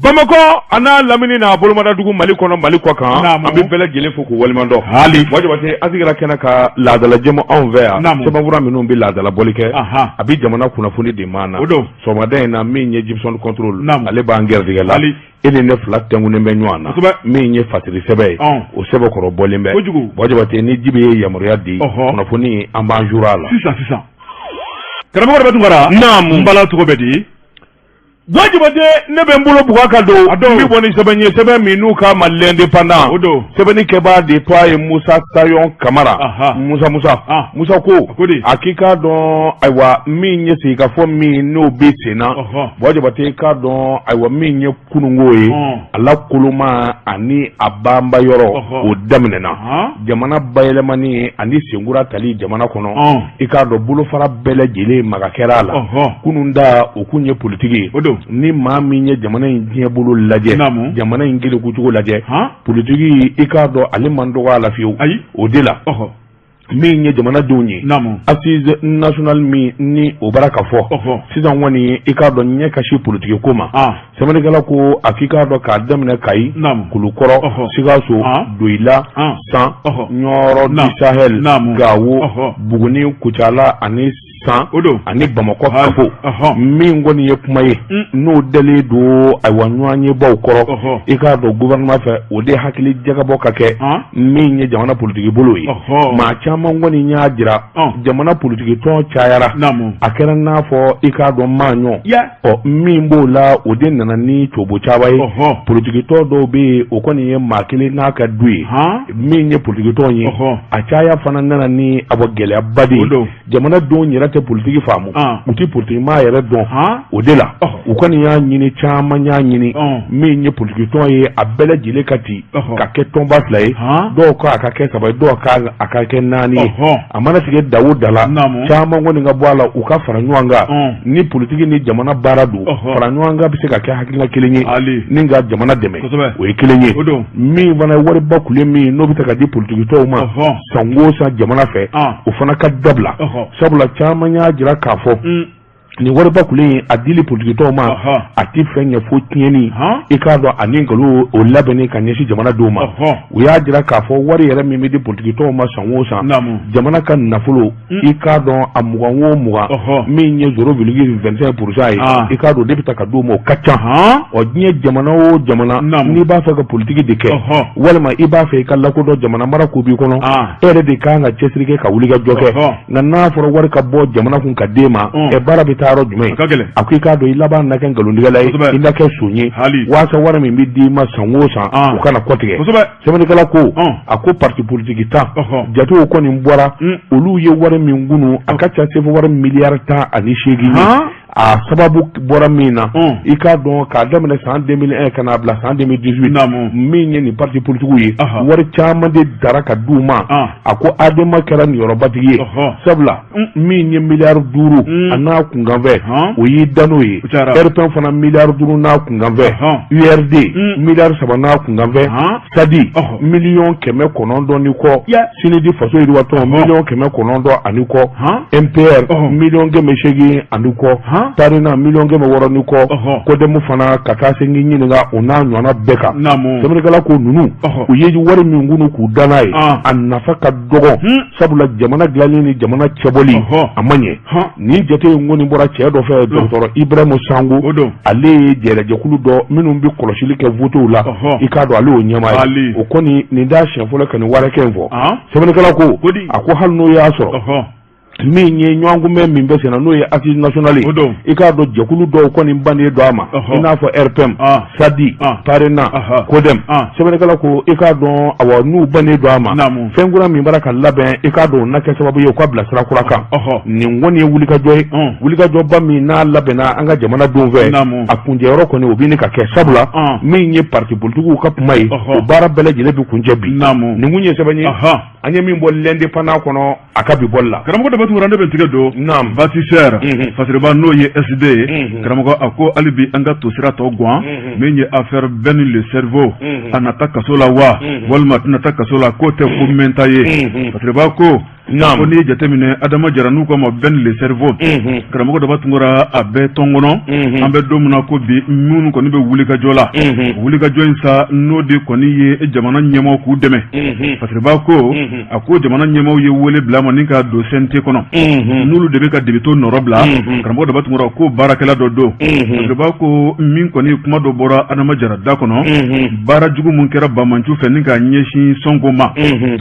Bamakɔ a n'a lamini n'a bolomadadugu Mali kɔnɔ Mali kɔ kan, Naamu. an bɛ bɛɛ lajɛlen fo k'u waleɲumandɔn. Haali. Buwa Jabate an sigira kɛnɛ kan laadala jɛmu anw fɛ yan, Naamu. sɛbɛnfura minnu bɛ laadala bɔli kɛ, Ahan. a bɛ jamana kunnafoni di maa na. O don. Sɔgɔmada in na min ye Jimson Control, Naamu. ale b'an gɛrɛsɛgɛ la. Haali. E ni ne fila tɛnkunnen bɛ ɲɔgɔn na. Kosɛbɛ. Min ye fasiri sɛbɛn ye, Ɔn. o sɛbɛkɔrɔ bɔlen bɛ. Kojugu. Buwa Jabate ni Jibi ye yamaruya di, Ɔhɔ. kunnafoni an b'an jura a la. Sisan sisan. Karamɔgɔ Daba Tunkara. Naamu. N bala cogo bɛ di? Buwa Jabate ne bɛ n bolo buga ka don A don. n bɛ bɔ ni sɛbɛn ye sɛbɛn min n'u k'a ma l'indépendant O don. sɛbɛnni kɛbaa de tɔgɔ ye Musa Sayɔn Kamara Aha. Musa Musa Ah. Musa ko A ko di? a k'i k'a dɔn ayiwa min ye sigikafɔ min n'o bɛ sen na Ɔhɔ. Buwa Jabate k'a dɔn ayiwa min ye kununko ye Ɔn. a la koloma ani a banba yɔrɔ Ɔhɔ. o daminɛna Han. jamana bayɛlɛmani ani senkura tali jamana kɔnɔ Ɔn. i k'a dɔn bolofara bɛɛ lajɛlen maga kɛra a la Ɔhɔ. kunun da o kun ye politiki ye O don. ni maa min ye jamana in diɲɛ bolo lajɛ Naamu. jamana in kelekucogo lajɛ Han. politiki i k'a dɔn ale man dɔgɔ a la fiyewu Ayi. o de la Ɔhɔ. min ye jamanadenw ye Naamu. assise nationale min ni o bara ka fɔ Ɔhɔ. sisan kɔni i k'a dɔn ɲɛ ka si politiki ko ma Ah. sɛbɛnnikɛla ko a k'i k'a dɔn k'a daminɛ Kayi Naamu. Kulukɔrɔ Ɔhɔ. Sikaso Ah. Doyila Ah. San Ɔhɔ. Ɲɔrɔ du Naam. Sahel Naamu. Gawo Ɔhɔ. Buguni Kucala ani San O don. ani Bamakɔ Hali. Kafo Ɔhɔ. min kɔni ye kuma ye Mm. n'o dalen don ayiwa ɲɔgɔnyebaw kɔrɔ Ɔhɔ. i k'a dɔn gouvernement fɛ o de hakili jagabɔ ka kɛ Han. min ye jamana politiki bolo ye Ɔhɔ. maa caman kɔni y'a jira Ɔn. jamana politiki tɔn cayara Naamu. a kɛra n'a fɔ i k'a dɔn maa ɲɔ Ya. ɔ min b'o la o de nana ni cobo caman ye Ɔhɔ. politikitɔn dɔw bɛ yen o kɔni ye maa kelen n'a ka du ye Han. min ye politikitɔn ye Ɔhɔ. a caya fana nana ni a bɔ gɛlɛyaba de O don. ye jamanadenw yɛrɛ tɛ politiki faamu Ah. u tɛ politikimaa yɛrɛ dɔn Han. o de la Ɔhɔ. u kɔni y'a ɲini caman y'a ɲini Ɔn. min ye politikitɔn ye a bɛɛ lajɛlen ka ci Ɔhɔ. ka kɛ tɔnba fila ye Han. dɔw ko a ka kɛ saba ye dɔw ka a ka kɛ naani ye Ɔhɔ. a mana tigɛ da o da la Naamu. caman kɔni ka bɔ a la u ka fara ɲɔgɔn kan Ɔn. ni politiki ni jamana baara don Ɔhɔ. fara ɲɔgɔn kan bɛ se ka kɛ hakilina kelen ye Ali. ni ka jamana dɛmɛ Kosɛbɛ. o ye kelen ye O don. min fana ye wariba kule min n'o bɛ ta ka di politikitɔnw ma Ɔhɔ. san o san jamana fɛ Ah. o fana ka dabila Ɔhɔ. sabula caman y'a jira k'a fɔ Mm. nin wariba kule in a dili politikitɔnw ma Ɔhɔ. a tɛ fɛn ɲɛ fo tiɲɛni Han. i k'a dɔn ani nkalon o labɛnni ka ɲɛsin jamanadenw ma Ɔhɔ. u y'a jira k'a fɔ wari yɛrɛ min bɛ di politikitɔnw ma san o san Naamu. jamana ka nafolo Mm. i k'a dɔn a 20 o 20 Ɔhɔ. min ye 0,25% ye Ah. i k'a dɔn o de bɛ ta ka d'u ma o ka ca Han. ɔ diɲɛ jamana o jamana Naamu. n'i b'a fɛ ka politiki de kɛ Ɔhɔ. walima i b'a fɛ i ka lakodɔn jamana mara ko b'i kɔnɔ Ah. e yɛrɛ de kan ka cɛsiri kɛ ka wuli ka jɔ kɛ Ɔhɔ. nka n'a fɔra wari ka bɔ jamana kun ka d'e ma Ɔn. ɛ baara bɛ taa yɔrɔ jumɛn A ka gɛlɛn. a ko i k'a dɔn i laban na kɛ nkalontigɛla ye Kosɛbɛ. i na kɛ son ye Hali. waasa wari min bɛ d'i ma san o san Ah. o kana kɔtigɛ Kosɛbɛ. sɛbɛnnikɛla ko Ɔn. a ko parti politiki tan Ɔhɔ. jatew kɔni bɔra Mm. olu ye wari min kunu a ka ca sefa wari miliyari 18 ye Han. a sababu bɔra min na Ɔn. i k'a dɔn k'a daminɛ san 2001 ka n'a bila san 2018 Naamu. min ye nin parti politikiw ye Ɔhɔ. wari caman de dara ka d'u ma Ah. a ko ADEMA kɛra niyɔrɔbatigi ye Ɔhɔ. sabula Mm. min ye miliyari 5 Mm. a n'a kunkanfɛ Han. o y'i dan n'o ye O cayara. RPM fana miliyari 5 n'a kunkanfɛ Ɔhɔn. URD Mm. miliyari 3 n'a kunkanfɛ Han. SADI Ɔhɔ. miliyɔn 900 ni kɔ Ya. Sinidi faso yiriwatɔn miliyɔn 900 ani kɔ Han. MPR Ɔhɔ. miliyɔn 800 ani kɔ Han. PARENA miliyɔn 600 ni kɔ Ɔhɔ. CODEM fana ka taa se n ɲininka o n'a ɲɔgɔnna bɛɛ kan Naamu. sɛbɛnnikɛla ko ninnu Ɔhɔ. u ye wari min kunu k'u da n'a ye Ah. a nafa ka dɔgɔ Hmm. sabula jamana dilanni ni jamana cɛbɔli Ɔhɔ. a ma ɲɛ Han. nin jate in kɔni bɔra cɛ dɔ fɛ dɔgɔtɔrɔ Ibrahim Sango O don. ale ye jɛrɛjɛkulu dɔ minnu bɛ kɔlɔsili kɛ votew la Ɔhɔ. i k'a dɔn ale y'o ɲɛmaa ye Ali. o kɔni nin t'a siɲɛ fɔlɔ ka nin wari kɛ in fɔ Han. sɛbɛnnikɛla ko Ko di? a ko hali n'o y'a sɔrɔ Ɔhɔ. min ye ɲɔgɔnkunbɛn min bɛ senna n'o ye assise nationale ye O don. i k'a dɔn jɛkulu dɔw kɔni bannen don a ma Ɔhɔ. i n'a fɔ RPM Ah. SADI Ah. PARENA Aha. CODEM Ah. sɛbɛnnikɛla ko i k'a dɔn awa n'u bannen don a ma Naamu. fɛn kura min bɔra ka labɛn i k'a dɔn o na kɛ sababu ye u ka bila sira kura kan Ɔhɔ. nin kɔni ye wulikajɔ ye Ɔn. wulikajɔba min n'a labɛnna an ka jamanadenw fɛ Naamu. a kuncɛyɔrɔ kɔni o bɛ ɲini ka kɛ sabula Ɔn. min ye parti politikiw ka kuma ye Ɔhɔ. o baara bɛɛ lajɛlen bɛ kuncɛ bi Naamu. nin kun ye sɛbɛn ye Ɔhɔ. an ye min bɔ l'indépendant kɔnɔ a ka bi bɔli la Karamɔgɔ Daba Tunkara ne bɛ n tigɛ don. Naam. Bâtisseur. Mhm. Fasiriba n'o ye SD ye. Mhm. Karamɔgɔ a ko hali bi an ka tosira tɔ gan. Mhm. Min ye affaire Ben le cerveau. Mhm. A na taa kaso la wa. Mhm. Walima a tɛna taa kaso la k'o tɛ ko mɛnta ye. Mhm. Fasiriba ko Ko n'i ye jateminɛ Adama Jara n'u k'a ma Ben le cerveau, karamɔgɔ Daba Tunkara, a bɛ tɔn kɔnɔ an bɛ don min na ko bi, minnu kɔni bɛ wulikajɔ la, wulikajɔ in sa, n'o de kɔni ye jamana ɲɛmaaw k'u dɛmɛ. Fasiriba ko, a ko jamana ɲɛmaaw ye wele bila ma ni ka don CNT kɔnɔ, n'olu de bɛ ka député nɔrɔ bila. Karamɔgɔ Daba Tunkara ko baarakɛla dɔ don. Fasiriba ko min kɔni kuma dɔ bɔra Adama Jara da kɔnɔ, baara jugu min kɛra banbaanciw fɛ ni k'a ɲɛsin Sonko ma,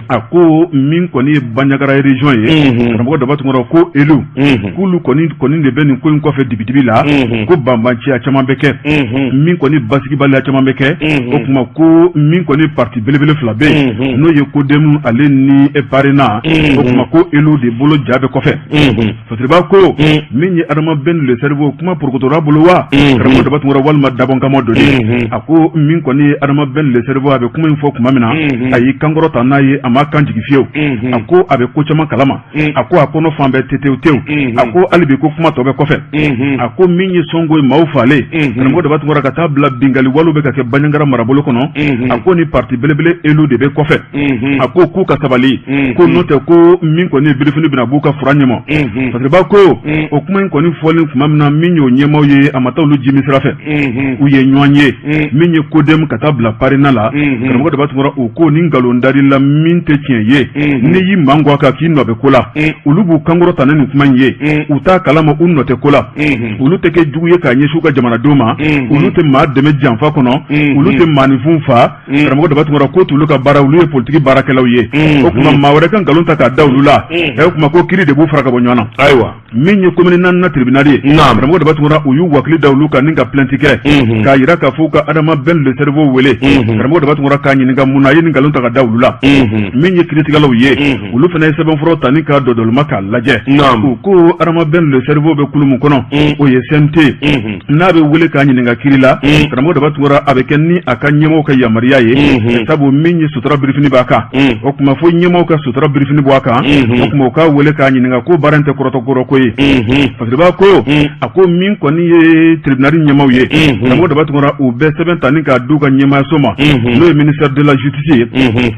a ko min kɔni ye Bandiagara région ye, karamɔgɔ Daba Tunkara ko elu k'olu kɔni de bɛ nin ko in kɔfɛ dibidibi la, ko banbaanciya caman bɛ kɛ, min kɔni basigibaliya caman bɛ kɛ. O tuma ko min kɔni parti belebele fila bɛ yen, n'o ye CODEM ale ni PARENA, o tuma ko elu de bolo ja bɛ kɔfɛ. Fasiriba ko min ye Adama Ben le cerveau, kuma porokotora bolo wa, karamɔgɔ Daba Tunkara, walima dabɔnkama dɔ de. A ko min kɔni ye Adama Ben le cerveau, a bɛ kuma in fɔ tuma min na, a y'i kankɔrɔ ta n'a ye, a ma kan jigin fiyewu. A ko a bɛ ko caman kalama, a ko a kɔnɔ fan bɛɛ tetew tewu. A ko hali bi ko kuma tɔ bɛ kɔfɛ. A ko min ye Sonko ye, maaw faalen, karamɔgɔ Daba Tunkara, ka taa bila binkanni walew bɛ ka kɛ Bandiagara marabolo kɔnɔ, a ko ni parti belebele elu de bɛ kɔfɛ. A ko k'u ka sabali, ko n'o tɛ, ko min kɔni birifini bɛna b'u ka fura ɲɛma. Fasiriba ko o kuma in kɔni fɔlen tuma min na, min y'o ɲɛmaaw ye, a ma taa olu jimi sira fɛ, u ye ɲɔgɔn ye. Min ye CODEM ka taa bila PARENA la, karamɔgɔ Daba Tunkara, o ko ni nkalon dari la min tɛ tiɲɛ ye, n'i y'i mango a kan k'i nɔ bɛ ko la, olu b'u kankɔrɔ ta ni nin kuma in ye. U t'a kalama u nɔ tɛ ko la, olu tɛ kɛ jugu ye k'a ɲɛsin u ka jamanadenw ma, olu tɛ maa dɛmɛ janfa kɔnɔ, olu tɛ maaninfin fa. Karamɔgɔ Daba Tunkara ko t'olu ka baara, olu ye politiki baarakɛlaw ye. O tuma maa wɛrɛ ka nkalon ta k'a da olu la, o tuma ko kiri de b'u fara ka bɔ ɲɔgɔn na. Ayiwa. Min ye commune naaninan tribunal ye, karamɔgɔ Daba Tunkara, u y'u wakili da olu kan ni ka plainte kɛ k'a jira k'a fɔ ka Adama Ben le cerveau wele, karamɔgɔ Daba Tunkara, k'a ɲininka mun na a ye nin nkalon ta ka da olu la. Min ye kiritigɛlaw ye, olu fana ye sɛbɛnfura ta ni k'a dɔdɔlima k'a lajɛ. U ko Adama Ben le cerveau bɛ kulu min kɔnɔ, o ye CNT. N'a bɛ wele k'a ɲininka kiri la, karamɔgɔ Daba Tunkara, a bɛ kɛ ni a ka ɲɛmɔgɔw ka yamaruya ye, sabu min ye sutura birifini b'a kan. O tuma fo ɲɛmɔgɔw ka sutura birifini bɔ a kan, o tuma u k'a wele k'a ɲininka ko baara in tɛ kɔrɔtɔ kɔrɔ ko ye. Fasiriba ko, a ko min kɔni ye tribunal ɲɛmaaw ye, karamɔgɔ Daba Tunkara, u bɛ sɛbɛn ta ni k'a d'u ka ɲɛmaayaso ma, n'o ye ministère de la justice ye.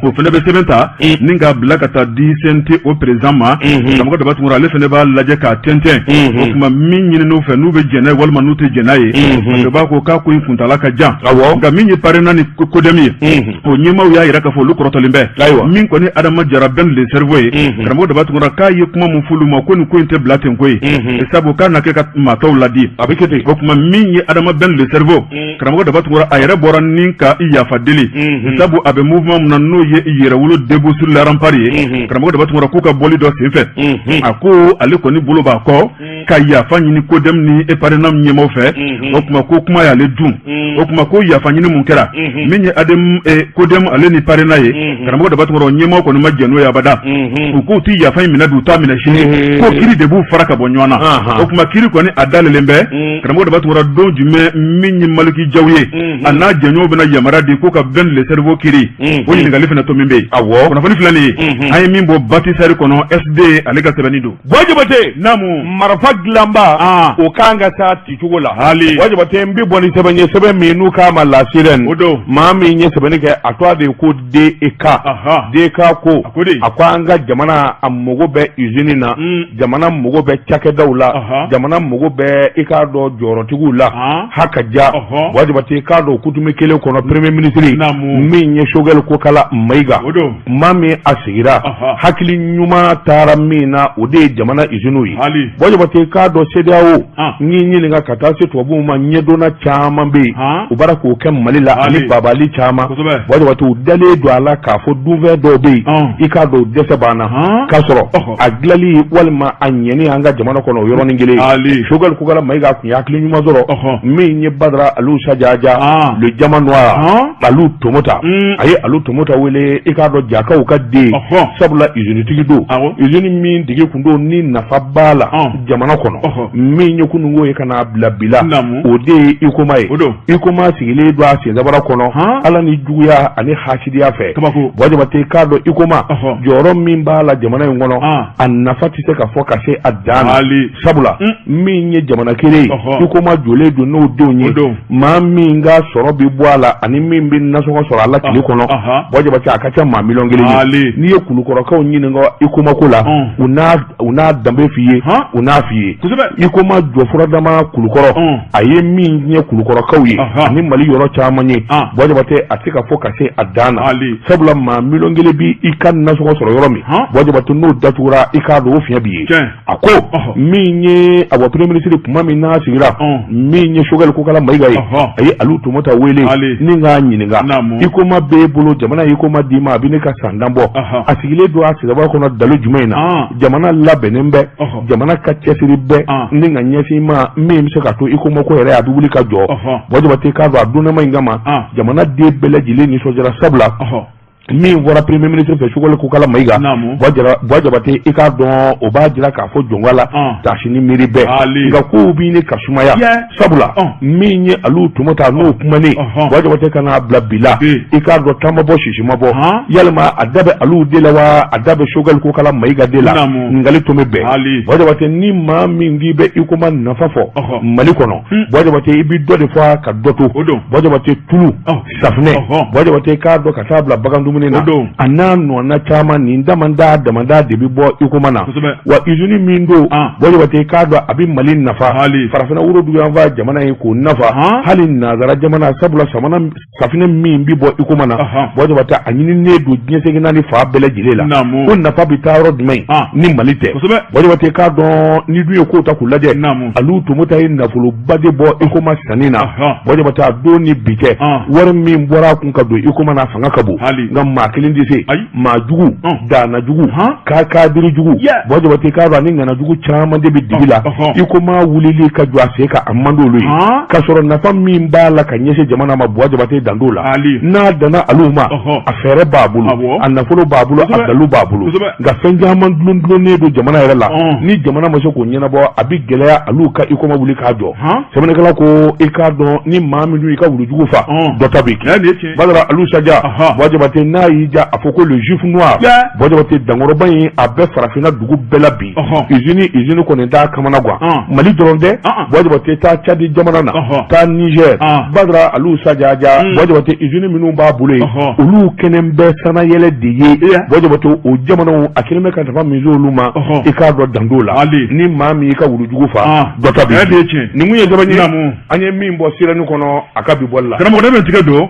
O fana bɛ sɛbɛn ta ni k'a bila ka taa di CNT o président ma. Karamɔgɔ Daba Tunkara, ale fana b'a lajɛ k'a tɛntɛn. O tuma min ɲinini fɛ, n'u bɛ jɛn n'a ye walima n'u tɛ jɛn n'a ye. Fasiriba ko k'a ko in kuntala ka jan. Nka min ye PARENA ni CODEM ye, o ɲɛmaaw y'a jira k'a fɔ olu kɔrɔtɔlen bɛ. Min kɔni Adama Jara Ben le cerveau ye, karamɔgɔ Daba Tunkara, k'a ye kuma min f'olu ma, ko nin ko in tɛ bila ten ko ye, sabu k'a na kɛ ka maa tɔw ladi. A bɛ kɛ ten. O tuma min ye Adama Ben le cerveau, karamɔgɔ Daba Tunkara, a yɛrɛ bɔra ni ka i yafa deli, sabu a bɛ mouvement min na, n'o ye Yɛrɛwolo debout sur les remparts ye, karamɔgɔ Daba Tunkara, k'u ka bɔli dɔ senfɛ, a ko ale kɔni bolo b'a kɔ ka yafa ɲini CODEM ni PARENA ɲɛmaaw fɛ. O tuma ko kuma y'ale dun. O tuma ko yafa ɲini mun kɛra, min ye ADEM, CODEM ale ni PARENA ye, karamɔgɔ Daba Tunkara, ɲɛmaaw kɔni ma jɛn n'o ye abada. U k'u ti yafa in minɛ bi, u t'a minɛ sini, ko kiri de b'u fara ka bɔ ɲɔgɔn na. O tuma kiri kɔni a dayɛlɛlen bɛ, karamɔgɔ Daba Tunkara, don jumɛn min ye Maliki Jaw ye, a n'a jɛɲɔgɔnw bɛna yamaruya di ko ka Ben le cerveau kiri, o ɲininkali fana to min bɛ yen. Kunnafoni filɛ nin ye, an ye min bɔ Batisɛri kɔnɔ, SD ale ka sɛbɛnni don. Buwa Jabate. Naamu. Marifa dilanba, o kan ka s'a ticogo la. Hali. Buwa Jabate, n bɛ bɔ ni sɛbɛn ye, sɛbɛn min n'u k'a ma La Sirène. O don. Maa min ye sɛbɛnni kɛ, a tɔgɔ de ye ko DK. DK ko. A ko de. A ko an ka jamana a mago bɛ usine na. Jamana mago bɛ cakɛdaw la. Jamana mago bɛ i k'a dɔn jɔyɔrɔtigiw la. Ha ka ja. Buwa Jabate, i k'a dɔn coutume kelen kɔnɔ, premier ministre. Naamu. Min ye Choguel Kokala Mayiga. O don. Maa min a sigira. Hakili ɲuman taara min na, o de ye jamana usines ye. Hali. Buwa Jabate, i k'a dɔn CEDEAO. N y'i ɲininka ka taa se tubabuw ma, ɲɛdɔnna caman bɛ yen. U b'ara k'o kɛ Mali la ani babali caman. Buwa Jabate, u dalen don a la k'a fɔ dunfɛn dɔw bɛ yen, i k'a dɔn dɛsɛ b'an na, k'a sɔrɔ a dilanli walima a ɲɛni an ka jamana kɔnɔ o yɔrɔnin kelen. Choguel Kokala Mayiga tun ye hakili ɲuman sɔrɔ. Min ye Badara Aliou Sajaja, le diamant noir, Alu Tomota, a ye Alu Tomota wele, i k'a dɔn jakaw ka den, sabula usinetigi don, usine min tigi kun don ni nafa b'a la jamana jamana kɔnɔ min ye kununko ye ka n'a bila bi la o de ye Huicoma ye Huicoma sigilen don a sensabara kɔnɔ ala ni juguya ani hasidiya fɛ Buwa Jabate k'a dɔn Huicoma jɔyɔrɔ min b'a la jamana in kɔnɔ a nafa tɛ se ka fɔ ka se a dan na sabula min ye jamana kelen ye Huicoma jɔlen don n'o denw ye maa min ka sɔrɔ bɛ bɔ a la ani min bɛ nasɔngɔ sɔrɔ a la tile kɔnɔ Buwa Jabate a ka ca maa miliyɔn 1 ye n'i ye kulukɔrɔkaw ɲininka Huicoma ko la u n'a danbe f'i ye u n'a f'i ye Huicoma jɔ furadama kulukɔrɔ a ye min ɲɛ kulukɔrɔkaw ye ani mali yɔrɔ caman ye Buwa Jabate a tɛ se ka fɔ ka se a dan na sabula maa miliyɔn 1 bɛ i ka nasɔngɔ sɔrɔ yɔrɔ min Buwa Jabate n'o datugura i k'a dɔn o fiɲɛ b'i ye a ko min ye a premier ministre kuma min n'a sigira min ye Choguel Kokala Mayiga ye a ye Aliou Tomota wele ni k'a ɲininka Huicoma b'e bolo jamana Huicoma d'i ma a bɛ ne ka san 10 bɔ a sigilen don a sensabara kɔnɔ dalu jumɛn in na jamana labɛnnen bɛ jamana ka cɛsiri bɛ ni ka ɲɛsin ma min bɛ se ka to Huicoma ko yɛrɛ a bɛ wuli ka jɔ Buwa Jabate k'a dɔn a donnama in kama jamana den bɛɛ lajɛlen nisɔndiyara sabula min fɔra premier ministre fɛ Choguel Kokala Mayiga Buwa Jabate i k'a dɔn o b'a jira k'a fɔ jɔnka la taasi ni miiri bɛɛ nka kow bɛ ɲini ka sumaya sabula min ye Aliou Tomota n'o kumanen Buwa Jabate ka n'a bila bi la i k'a dɔn ta ma bɔ sisi ma bɔ yalima a da bɛ Aliou de la wa a da bɛ Choguel Kokala Mayiga de la ɲininkali tun bɛ bɛn Buwa Jabate ni maa min k'i bɛ Huicoma nafa fɔ Mali kɔnɔ Buwa Jabate i bɛ dɔ de fɔ ka dɔ to Buwa Jabate tulu safunɛ Buwa Jabate k'a dɔn ka taa bila bagan dumuni na a n'a nɔna caman nin damada damada de bɛ bɔ Huicoma na wa usine min don Buwa Jabate k'a dɔn a bɛ Mali nafa farafinna woroduguyanfan jamana ye k'o nafa hali nanzara jamana sabula safunɛ min bɛ bɔ Huicoma na Buwa Jabate a ɲininen don diɲɛ seleke naani fan bɛɛ lajɛlen la ko nafa bɛ taa yɔrɔ jumɛn ni Mali tɛ Buwa Jabate k'a dɔn ni dun ye kow ta k'u lajɛ Aliou Tomota ye nafoloba de bɔ Huicoma sanni na Buwa Jabate a don ni bi cɛ wari min bɔra a kun ka don Huicoma na fanga ka bon nka maa kelen tɛ se maa jugu daana jugu ka kadiri jugu Buwa Jabate k'a dɔn ani ŋana jugu caman de bɛ dibi la Huicoma wulili ka jɔ a sen kan a man d'olu ye k'a sɔrɔ nafa min b'a la ka ɲɛsin jamana ma Buwa Jabate dan t'o la n'a danna Aliou ma a fɛɛrɛ b'a bolo a nafolo b'a bolo a dalu b'a bolo nka fɛn caman dulon dulonnen don jamana yɛrɛ la ni jamana ma se k'o ɲɛnabɔ a bɛ gɛlɛya Aliou ka Huicoma wuli k'a jɔ sɛbɛnnikɛla ko i k'a dɔn ni maa min dun y'i ka wulujugu fa dɔ ta b'i kin Badara Aliou Sadia Buwa Jabate n'a y'i ja a fɔ ko le juif noir Buwa Jabate dankɔrɔba in a bɛ farafinna dugu bɛɛ la bi usine usine kɔni t'a kamana gan Mali dɔrɔn tɛ Buwa Jabate taa Tchad jamana na taa Niger Badara Aliou Sadia Buwa Jabate usine minnu b'a bolo yen olu kɛlen bɛ sanayɛlɛ de ye Buwa Jabate o jamanaw a kɛlen bɛ ka nafa min se olu ma i k'a dɔn dan t'o la ni maa min y'i ka wulujugu fa dɔ ta b'i kin nin kun ye sɛbɛn ye an ye min bɔ sirani kɔnɔ a ka bi bɔli la karamɔgɔ ne bɛ tigɛ don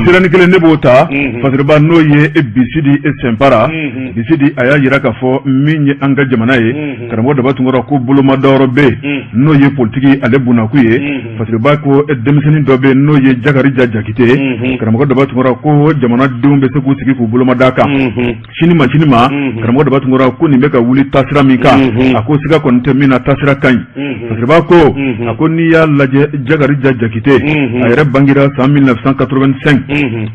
sirani kelen ne b'o ta fasiriba n'o ye Bisidi Sɛnpara Bisidi a y'a jira k'a fɔ min ye an ka jamana ye karamɔgɔ Daba Tunkara ko bolomadayɔrɔ bɛ yen n'o ye politiki ale bunakun ye fasiriba ko denmisɛnnin dɔ bɛ yen n'o ye Jakarija Jakite karamɔgɔ Daba Tunkara ko jamanadenw bɛ se k'u sigi k'u bolomada kan sini ma sini ma karamɔgɔ Daba Tunkara ko nin bɛ ka wuli taasira min kan a ko siga kɔni tɛ min na taasira ka ɲi fasiriba ko a ko n'i y'a lajɛ Jakarija Jakite a yɛrɛ bangera san 1985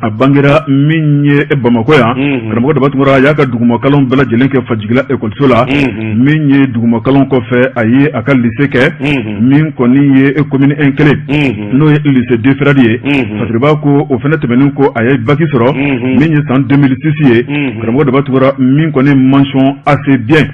a bangera min ye Bamakɔ yan karamɔgɔ Daba Tunkara a y'a ka dugumakalanw bɛɛ lajɛlen kɛ Fajigila ekɔliso la min ye dugumakalanw kɔfɛ a ye a ka lycée kɛ min kɔni ye commune 1 kelen n'o ye lycée Defferre ye fasiriba ko o fana tɛmɛnen kɔ a ye baki sɔrɔ min ye san 2006 ye karamɔgɔ Daba Tunkara min kɔni mention assez bien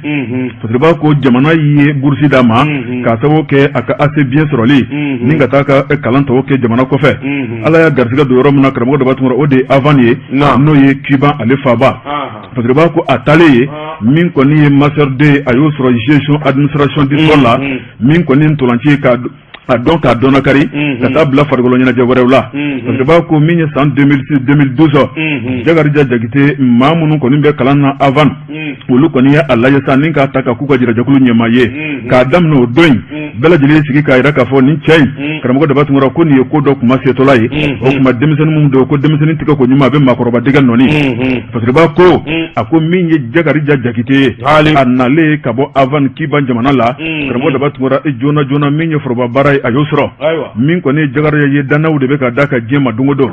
fasiriba ko jamana ye bourse d'a ma k'a sababu kɛ a ka assez bien sɔrɔli ni ka taa ka kalan tɔw kɛ jamana kɔfɛ Ala y'a garisɛgɛ don yɔrɔ min na karamɔgɔ Daba Tunkara o de ye Havane ye n'o ye Cuba ale faaba fasiriba ko a taalen yen min kɔni ye master 2 a y'o sɔrɔ gestion administration du sport la min kɔni ntolanci ye ka a dɔn k'a dɔn kari ka taa bila farikolo ɲɛnajɛ wɛrɛw la fasiriba ko min ye san 2006 2012 Jakarija Jakite maa minnu kɔni bɛ kalan na Havane olu kɔni ye a lajɛ sa ni k'a ta ka k'u ka jirajɛkulu ɲɛmaa ye k'a daminɛ o don in bɛɛ lajɛlen sigi k'a jira k'a fɔ nin cɛ in karamɔgɔ Daba Tunkara ko nin ye ko dɔ kuma setɔla ye o tuma denmisɛnnin minnu don ko denmisɛnnin tigɛ ko ɲuman a bɛ maakɔrɔba dɛgɛ nɔɔni fasiriba ko a ko min ye Jakarija Jakite ye a nalen ka bɔ Havane Cuba jamana la karamɔgɔ Daba Tunkara joona joona min ye foroba baara ye a y'o sɔrɔ min kɔni ye Jakarija ye dannaw de bɛ ka da ka diɲɛ ma don o don.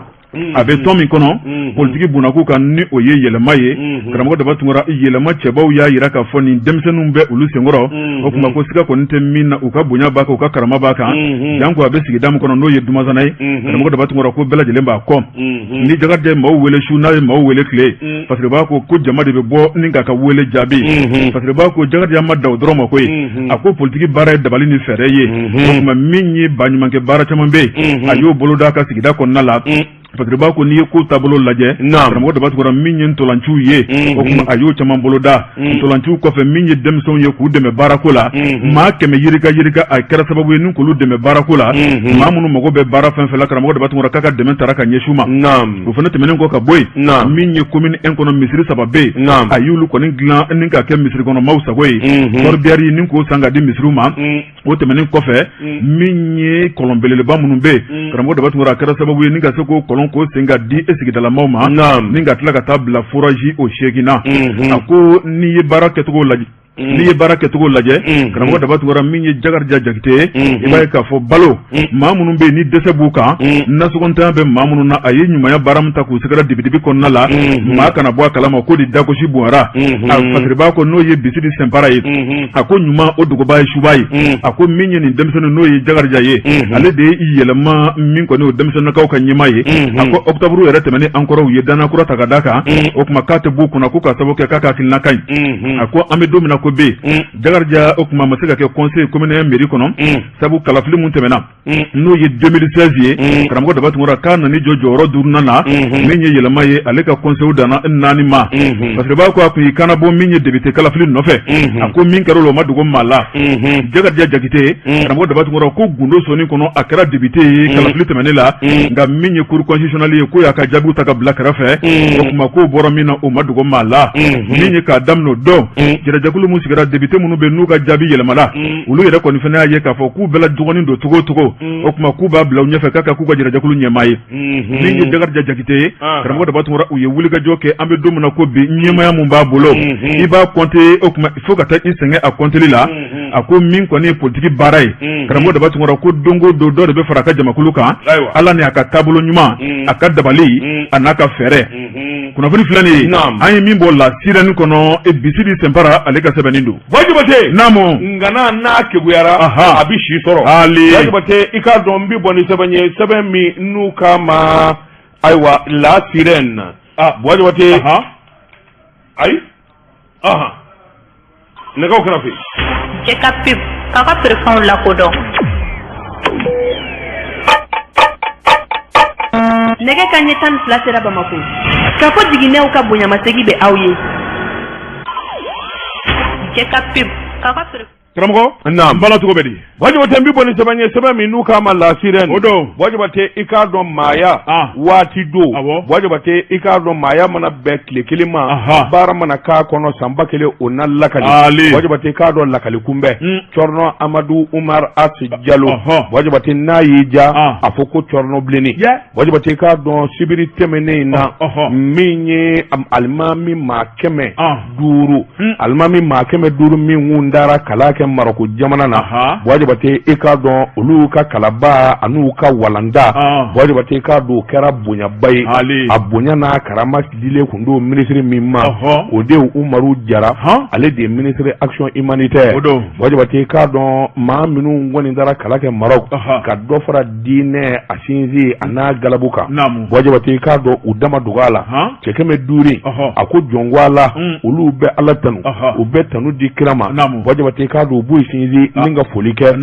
A bɛ tɔn min kɔnɔ politigi bunakun kan ni o ye yɛlɛma ye, karamɔgɔ Daba Tunkara, yɛlɛma cɛbaw y'a jira k'a fɔ nin denmisɛnninw bɛ olu senkɔrɔ. O tuma ko siga kɔni tɛ min na, u ka bonya b'a kan, u ka karama b'a kan, janko a bɛ sigida min kɔnɔ n'o ye Dumasana ye. Karamɔgɔ Daba Tunkara ko bɛɛ lajɛlen b'a kɔ. Ni Jakarija ye maaw wele su, n'a ye maaw wele tile, Fasiriba ko ko jama de bɛ bɔ ni k'a ka wele jaabi. Fasiriba ko Jakarija ma dan o dɔrɔn ma koyi. A ko politigi baara ye dabali ni fɛɛrɛ ye. O tuma min ye baɲumankɛ baara caman bɛ yen, a y'o boloda a ka sigida kɔnɔna la. Fasiriba ko n'i ye ko taabolo lajɛ, karamɔgɔ Daba Tunkara, min ye ntolanciw ye, o tuma a y'o caman boloda. Ntolanciw kɔfɛ, min ye denmisɛnw ye k'u dɛmɛ baarako la, maa 100 yirika yirika, a kɛra sababu ye ni k'olu dɛmɛ baarako la. Maa minnu mago bɛ baara fɛn fɛn la, karamɔgɔ Daba Tunkara k'a ka dɛmɛ taara ka ɲɛsin u ma. O fana tɛmɛnen kɔ ka bɔ yen, min ye commune 1 kɔnɔ, misiri saba bɛ yen, a y'olu kɔni dilan ni ka kɛ misiri kɔnɔ maaw sago ye, corbillard ni k'o san ka di misiriw ma. O tɛmɛnen kɔfɛ, min ye kɔlɔn belebeleba minnu bɛ yen, karamɔgɔ Daba Tunkara, a kɛra sababu ye ni ka se k'o kɔlɔn k'o sen ka di e sigidalamaw ma, ni ka tila ka taa bila forage o seegin na. A ko n'i ye baara kɛcogo lajɛ, n'i ye baara kɛcogo lajɛ, karamɔgɔ Daba Tunkara, min ye Jakarija Jakite ye, i b'a ye k'a fɔ balo maa minnu bɛ yen ni dɛsɛ b'u kan, nasɔngɔntanya bɛ maa minnu na, a ye ɲumanya baara min ta k'u sɛgɛrɛ dibidibi kɔnɔna la, maa kana bɔ a kalama ko di dagosi bonyara. A Fasiriba ko n'o ye Bisidi Sɛnpara ye, a ko ɲuman o dogoba ye suba ye. A ko min ye nin denmisɛnnin n'o ye Jakarija ye, ale de ye yɛlɛma min kɔni o denmisɛnninkaw ka ɲɛmaa ye. A ko octobre yɛrɛ tɛmɛnen an kɔrɔ, u ye danna kura ta ka d'a kan. O tuma k'a tɛ b'u kunna ko k'a sababu kɛ k'a ka hakilina ka ɲi. A ko an bɛ don min na ko bɛ yen, Jakarija o tuma ma se ka kɛ conseiller commune 1 mairie kɔnɔ, sabu kalafili mun tɛmɛna n'o ye 2016 ye, karamɔgɔ Daba Tunkara k'a nana jɔ jɔyɔrɔ duurunan na. Min ye yɛlɛma ye, ale ka conseil danna naani ma. Parce que b'a ko a kun y'i kanabɔ min ye député kalafili nɔfɛ, a ko min kɛra o la, o ma dogo maa la. Jakarija Jakite, karamɔgɔ Daba Tunkara ko gundo sɔnni kɔnɔ, a kɛra député ye kalafili tɛmɛnen la, nka min ye cour constitutionnelle ye, k'o y'a ka jaabiw ta ka bila kɛrɛfɛ. O tuma k'o bɔra min na, o ma dogo maa la. Min ye k'a daminɛ o don, jɛrɛjɛkulu min sigira, député minnu bɛ n'u ka jaabi yɛlɛmana, olu yɛrɛ kɔni fana y'a ye k'a fɔ k'u bɛɛ la dɔgɔnin don cogo o cogo. O tuma k'u b'a bila u ɲɛfɛ k'a ka k'u ka jɛrɛjɛkulu ɲɛmaa ye. Min ye Jakarija Jakite ye, karamɔgɔ Daba Tunkara, u ye wulikajɔ kɛ. An bɛ don min na ko bi, ɲɛmaaya mun b'a bolo, i b'a compter, o tuma fo ka taa i sɛgɛn a compteli la. A ko min kɔni ye politiki baara ye, karamɔgɔ Daba Tunkara ko don o don dɔ de bɛ fara a ka jamakulu kan. Ala ni a ka taabolo ɲuman, a ka dabali, a n'a ka fɛɛrɛ. Kunnafoni filɛ nin ye, an ye min bɔ La Sirène kɔnɔ, Bisidi Sɛnpara ale ka sɛbɛnni don. Jabate, naamu. Ngana n'a keguyara, a bɛ si sɔrɔ. Ali. Jabate, i k'a dɔn n bɛ bɔ ni sɛbɛn ye, sɛbɛn min n'u k'a ma, ayiwa, La Sirène. Buwa Jabate, ayi, nɛgɛw kɛrɛfɛ. Cɛ ka pub k'a ka feerefɛnw lakodɔn. Nɛgɛ kanɲɛ 12 sera Bamakɔ. Kafo jiginɛw ka bonyamasegin bɛ aw ye. Cɛ ka pub k'a ka feere. Karamɔgɔ. Naam. N bala, cogo bɛ di? Buwa Jabate, n bɛ bɔ ni sɛbɛn ye, sɛbɛn min n'u k'a ma La Sirène. O don. Buwa Jabate, i k'a dɔn maaya waati don. Buwa Jabate, i k'a dɔn maaya mana bɛn tile kelen ma, baara mana k'a kɔnɔ san 1000, o na lakali. Ali. Buwa Jabate, i k'a dɔn lakali kunbɛn. Cɔrɔnɔ Amadu Umar Asi Jalo. Buwa Jabate, n'a y'i diya, a fɔ ko Cɔrɔnɔ bilenni. Buwa Jabate, i k'a dɔn sibiri tɛmɛnen in na, min ye alimami maa 500, alimami maa 500 min kun taara kalan kɛ Marɔku jamana na, Buwa Jabate, i k'a dɔn olu ka kalaba an'u ka walanda, Buwa Jabate, i k'a dɔn o kɛra bonyaba ye. A bonya n'a karama dilen kun don minisiri min ma, o de ye Umaru Jara, ale de ye ministre action humanitaire. Buwa Jabate, i k'a dɔn maa minnu kɔni taara kalan kɛ Marɔku ka dɔ fara diinɛ a sinsin a n'a galabu kan, Buwa Jabate, i k'a dɔn u dama dogo a la cɛ 500. A ko jɔn ko Ala, olu bɛ Ala tanu, u bɛ tanu di kira ma. Buwa Jabate, i k'a dɔn u b'u sinsin ni ka foli kɛ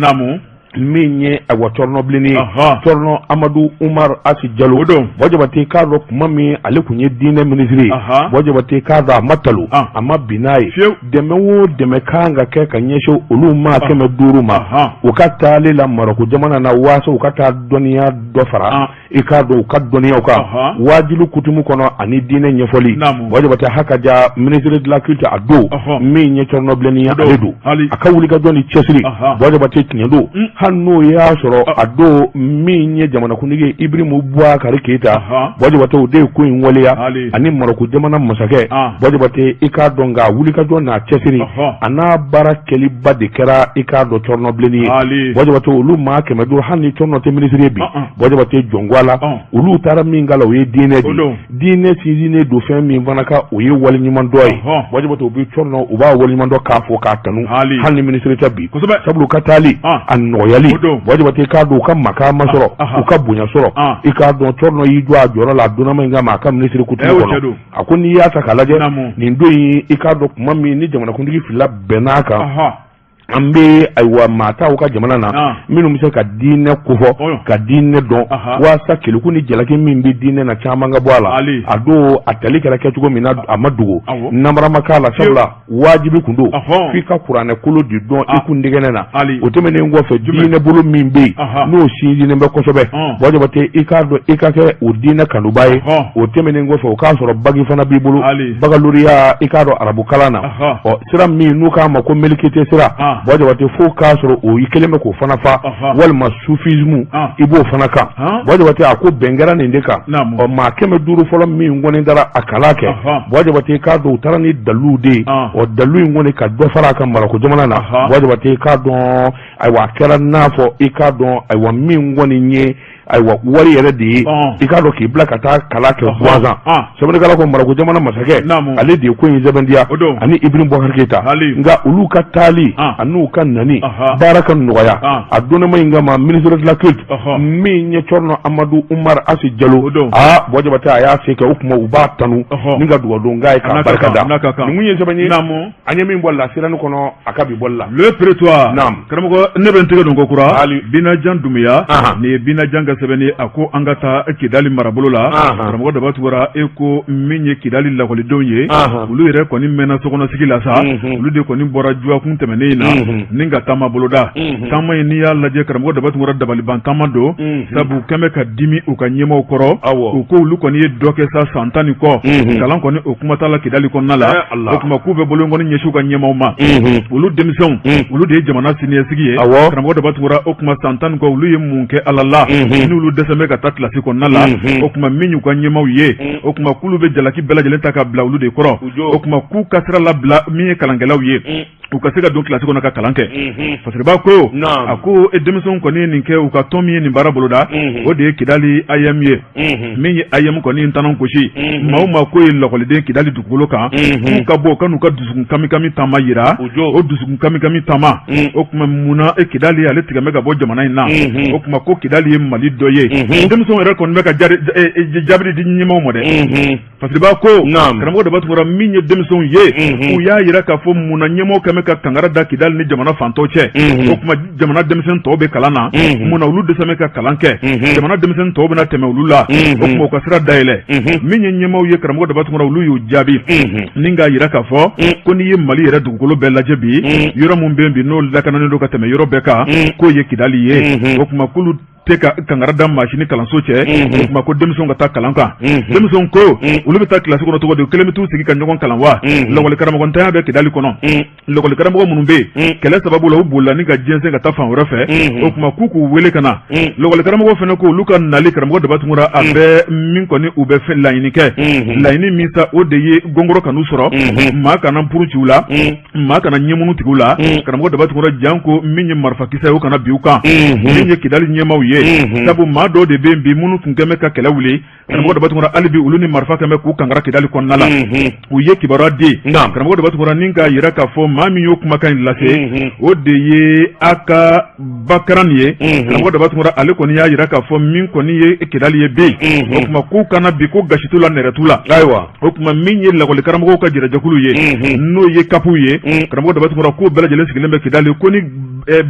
min ye, ayiwa, Cɔrɔnɔ bilenni ye, Cɔrɔnɔ Amadu Umar Asi Jalo. O don. Buwa Jabate, i k'a dɔn tuma min ale tun ye diinɛ minisiri ye, Buwa Jabate, i k'a dɔn a ma talo, a ma bin n'a ye. Dɛmɛ o dɛmɛ kan ka kɛ ka ɲɛsin olu maa 500 ma u ka taali la Marɔku jamana na, waasa u ka taa dɔnniya dɔ fara i k'a dɔn u ka dɔnniyaw kan waajuli kutumu kɔnɔ ani diinɛ ɲɛfɔli. Buwa Jabate, haka ja ministre de la culte a don, min ye Cɔrɔnɔ bilenni ye, ale don, a ka wulikajɔ ni cɛsiri, Buwa Jabate, tiɲɛ don. Hali n'o y'a sɔrɔ a don min ye jamanakuntigi ye Ibirimu Bubakari Keyita, Buwa Jabate, o de ye ko in waleya ani Marɔku jamana masakɛ Buwa Jabate. I k'a dɔn nka wulikajɔ n'a cɛsiri a n'a baara kɛliba de kɛra, i k'a dɔn, Cɔrɔnɔbilenni ye. Buwa Jabate, olu maa 500, hali ni Cɔrɔnɔ tɛ minisiri ye bi, Buwa Jabate, jɔnko a la, olu taara min k'a la, o ye diinɛ de ye. Diinɛ sinsinnen don fɛn min fana kan, o ye waleɲumandɔn ye. Buwa Jabate, u bɛ Cɔrɔnɔ, u b'a waleɲumandɔn k'a fo k'a tanu, hali ni minisiri tɛ bi, sabula u ka taali a nɔgɔyali, Buwa Jabate, k'a dɔn u ka makaama sɔrɔ, u ka bonya sɔrɔ. I k'a dɔn Cɔrɔnɔ y'i jɔ a jɔyɔrɔ la a donnama in kama a ka minisiri kutumu kɔnɔ. A ko n'i y'a ta k'a lajɛ nin don in, i k'a dɔn kuma min ni jamanakuntigi fila bɛnn'a kan, an bɛ ayiwa maa ta u ka jamana na minnu bɛ se ka diinɛ kofɔ, ka diinɛ dɔn, walasa keleku ni jalaki min bɛ diinɛ na, caman ka bɔ a la. A don a tali kɛra kɛcogo min na, a ma dogo, namara ma k'a la, sabula wajibi tun don f'i ka kuranɛ kolo de dɔn i kun dɛgɛnɛ na. O tɛmɛnen kɔfɛ, diinɛ bolo min bɛ yen n'o sinsinnen bɛ kosɛbɛ, Buwa Jabate, i k'a dɔn i ka kɛ o diinɛ kanuba ye. O tɛmɛnen kɔfɛ, o k'a sɔrɔ baki fana b'i bolo, bakaloriya, i k'a dɔn arabu kalan na. Ɔ sira min n'u k'a ma ko melikite sira, Buwa Jabate, fo k'a sɔrɔ o i kelen bɛ k'o fana fa, walima sufisme, i b'o fana kan. Buwa Jabate, a ko bɛn kɛra nin de kan. Ɔ maa 500 fɔlɔ min kɔni taara a kalan kɛ, Buwa Jabate, k'a dɔn u taara ni dalilu de ye. Ɔ dalilu in kɔni ka dɔ fara a kan Marɔku jamana na, Buwa Jabate, k'a dɔn ayiwa a kɛra n'a fɔ, i k'a dɔn ayiwa min kɔni ye ayiwa wari yɛrɛ de ye, i k'a dɔn k'i bila ka taa kalan kɛ gansan. Sɛbɛnnikɛla ko Marɔku jamana masakɛ, ale de ye ko in sɛbɛntiya ani Ibrahim Bubakari Keyita. Nka olu ka taali an'u ka nani baara ka nɔgɔya a donnama in kama, ministre de la culte min ye Cɔrɔnɔ Amadu Umar Asi Jalo, aa Buwa Jabate, a y'a se kɛ. O tuma u b'a tanu ni ka dugawu don k'a ye k'a barika da. Nin kun ye sɛbɛn ye an ye min bɔ lasirani kɔnɔ a ka bi bɔli la. Le Prétoire. Naam. Karamɔgɔ, ne bɛ n tɛgɛ don ko kura. Hali. Binajan Dunbiya. Nin ye Binajan ka sɛbɛnni ye. A ko an ka taa Kidali marabolo la. Karamɔgɔ Daba Tunkara, e ko min ye Kidali lakɔlidenw ye. Olu yɛrɛ kɔni mɛnna sokɔnɔsigi la sa. Olu de kɔni bɔra dɔgɔkun tɛmɛnen in na. Ni ka taama boloda. Taama in, n'i y'a lajɛ, karamɔgɔ Daba Tunkara, dabaliban taama don. Sabu kɛn bɛ ka dimi u ka ɲɛmaaw kɔrɔ. Awɔ. U ko olu kɔni ye dɔ kɛ sa san 10 ni kɔ. Kalan kɔni, o kuma t'a la Kidali kɔnɔna la. O tuma k'u bɛ bolonkɔni ɲɛsin u ka ɲɛmaaw ma. Olu denmisɛnw, olu de ye jamana siniɲɛsigi ye. Awɔ. Karamɔgɔ Daba Tunkara, o tuma san 10 ni kɔ, olu ye mun kɛ Ala la? N'olu dɛsɛ bɛ ka taa kilasi kɔnɔna la. O tuma min y'u ka ɲɛmaaw ye, o tuma k'olu bɛ jalaki bɛɛ lajɛlen ta ka bila olu de kɔrɔ. O tuma k'u ka sira labila min ye kalankɛlaw ye, u ka se ka don kilasi kɔnɔ ka kalan kɛ. Fasiriba ko, a ko e denmisɛnw kɔni ye nin kɛ, u ka tɔn min ye nin baara boloda, o de ye Kidali AEEM ye. Min ye AEEM kɔni ye tɔnɔ gosi, maa o maa ko ye lakɔliden Kidali dugukolo kan, k'u ka bɔ ka n'u ka dusukun kamikami taama yira. O dusukun kamikami taama, o tuma munna e Kidali ale tigɛ bɛ ka bɔ jamana in na? O tuma ko Kidali ye Mali dɔ ye. Denmisɛnw yɛrɛ kɔni bɛ ka jaabi di ɲɛmaaw ma dɛ. Fasiriba ko, karamɔgɔ Daba Tunkara, min ye denmisɛnw ye, u y'a yira k'a fɔ munna ɲɛmɔgɔ kɛmɛ ka kangari da Kidali ni jamana fan tɔw cɛ. O tuma jamana denmisɛn tɔw bɛ kalan na, munna olu dɛsɛ bɛ ka kalan kɛ? Jamana denmisɛn tɔw bɛna tɛmɛ olu la. O tuma u ka sira dayɛlɛ. Min ye ɲɛmaaw ye, karamɔgɔ Daba Tunkara, olu y'u jaabi ni k'a yira k'a fɔ ko n'i ye Mali yɛrɛ dugukolo bɛɛ lajɛ bi, yɔrɔ min bɛ bi n'o lakananen don ka tɛmɛ yɔrɔ bɛɛ kan, k'o ye Kidali ye. O tuma k'olu tɛ ka kangari da maa si ni kalanso cɛ. O tuma ko denmisɛnw ka taa kalan kan. Denmisɛnw ko olu bɛ taa kilasi kɔnɔ cogo di? Kelen bɛ t'u sigi ka ɲɔgɔn kalan wa? Lakɔli karamɔgɔntanya bɛ Kidali kɔnɔ. Lakɔli karamɔgɔ minnu bɛ yen, kɛlɛ sababu la, u bolila ni ka jɛnsɛn ka taa fan wɛrɛ fɛ. O tuma k'u k'u wele ka na. Lakɔli karamɔgɔ fana ko olu ka nali, karamɔgɔ Daba Tunkara, a bɛ min kɔni u bɛ fɛ laɲini kɛ, laɲini min sa, o de ye gɔngɔrɔ kan'u sɔrɔ, maa kana npuru ci u la, maa kana ɲɛmunu tigɛ u la. Karamɔgɔ Daba Tunkara, janko min ye marifakisɛ ye, o kana bin u kan. Min ye Kidali ɲɛmaaw ye, sabu maa dɔw de bɛ yen bi minnu tun kɛmɛ ka kɛlɛ wuli, karamɔgɔ Daba Tunkara, hali bi olu ni marifa kɛmɛ k'u kangara Kidali kɔnɔna la. U ye kibaruya di, karamɔgɔ Daba Tunkara, ni k'a yira k'a fɔ maa min y'o kumakan in lase, o de ye a ka Bakaran ye. Karamɔgɔ Daba Tunkara, ale kɔni y'a yira k'a fɔ min kɔni ye Kidali ye bi, o tuma k'u kana bi ko gasi t'u la, nɛrɛ t'u la. Ayiwa. O tuma min ye lakɔli karamɔgɔw ka jɛrɛjɛkulu ye, n'o ye CAP ye, karamɔgɔ Daba Tunkara, k'o bɛɛ lajɛlen sigilen bɛ Kidali, ko ni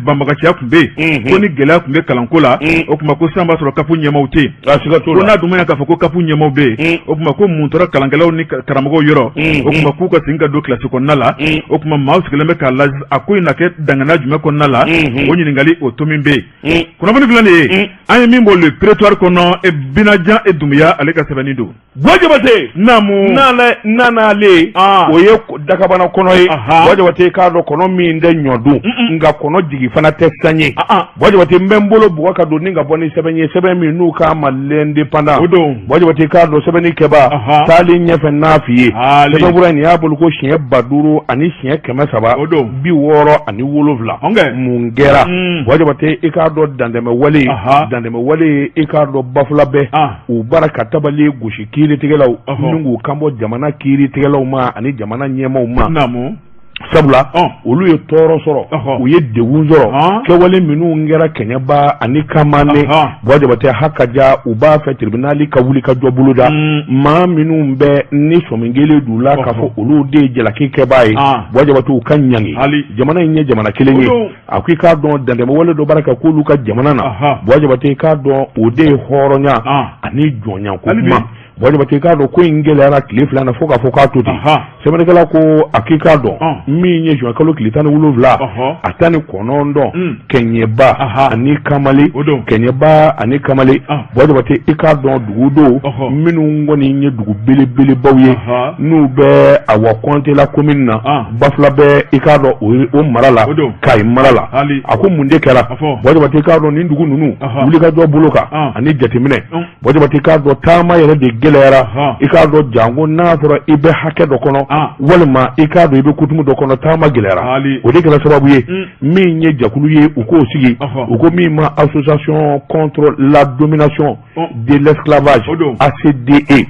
banbagaciya tun bɛ yen, ko ni gɛlɛya tun bɛ kalanko la, o tuma ko sisan b'a sɔrɔ CAP ɲɛmaaw tɛ yen. Ko n'a dun ma ɲɛ k'a fɔ ko CAP ɲɛmaaw bɛ yen, o tuma ko mun tora kalankɛlaw ni karamɔgɔw yɔrɔ? O tuma k'u ka segin ka don kilasi kɔnɔna la. O tuma maaw sigilen bɛ k'a lajɛ, a ko in na kɛ danganiya jumɛn kɔnɔna la? O ɲininkali o tomi bɛ yen. Kunnafoni filɛ nin ye, an ye min bɔ Le Prétoire kɔnɔ, Binajan e Dunbiya, ale ka sɛbɛnni don. Buwa Jabate, naamu, nanaale, o ye dakabana kɔnɔ ye. Buwa Jabate, k'a dɔn kɔnɔ min tɛ ɲɔ dun, nka kɔnɔ mɔgɔ jigi fana tɛ san ye. Buwa Jabate, n bɛ n bolo bugɔ ka don ni ka bɔ ni sɛbɛn ye, sɛbɛn min n'u k'a ma L'Indépendant. O don. Buwa Jabate, k'a dɔn sɛbɛnni kɛbaa taalen ɲɛfɛ n'a f'i ye, sɛbɛnfura in nin y'a bolo ko siɲɛ 5300 O don. 67. Mun kɛra? Buwa Jabate, i k'a dɔn dantɛmɛ wale, dantɛmɛ wale, i k'a dɔn Bafulabɛ, u bara ka tabali gosi kiiritigɛlaw ni k'u kanbɔ jamana kiiritigɛlaw ma ani jamana ɲɛmaaw ma. Sabula olu ye tɔɔrɔ sɔrɔ, u ye degun sɔrɔ kɛwale minnu kɛra Kɛɲɛba ani Kamane. Buwa Jabate, hakaja u b'a fɛ tribunal ka wuli ka jɔ boloda. Maa minnu bɛ ni sɔmi kelen d'u la k'a fɔ olu de ye jalaki kɛbaa ye, Buwa Jabate, u ka ɲangi. Jamana in ye jamana kelen ye. A ko i k'a dɔn dantɛmɛwale dɔ bara ka k'olu ka jamana na. Buwa Jabate, i k'a dɔn o de ye hɔrɔnya ani jɔnya ko kuma. Buwa Jabate, i k'a dɔn ko in gɛlɛyara tile 2 na fo k'a fɔ k'a to ten. Sɛbɛnnikɛla ko a k'i k'a dɔn min ye juin kalo tile 17 a 19, Kɛɲɛba ani Kamale, Kɛɲɛba ani Kamale, Buwa Jabate, i k'a dɔn dugu don minnu kɔni ye dugu belebelebaw ye, n'u bɛ awa Kɔntela commune na, Bafulabɛ, i k'a dɔn o mara la, Kayi mara la. A ko mun de kɛra? Buwa Jabate, i k'a dɔn nin dugu ninnu wulikajɔ bolo kan ani jateminɛ, Buwa Jabate, i k'a dɔn taama yɛrɛ de gɛlɛyara. I k'a dɔn janko n'a fɔra i bɛ hakɛ dɔ kɔnɔ, walima i k'a dɔn i bɛ coutume dɔ kɔnɔ, taama gɛlɛyara. O de kɛra sababu ye min ye jɛkulu ye, u k'o sigi, u ko min ma Association contre la domination de l'esclavage, ACDE.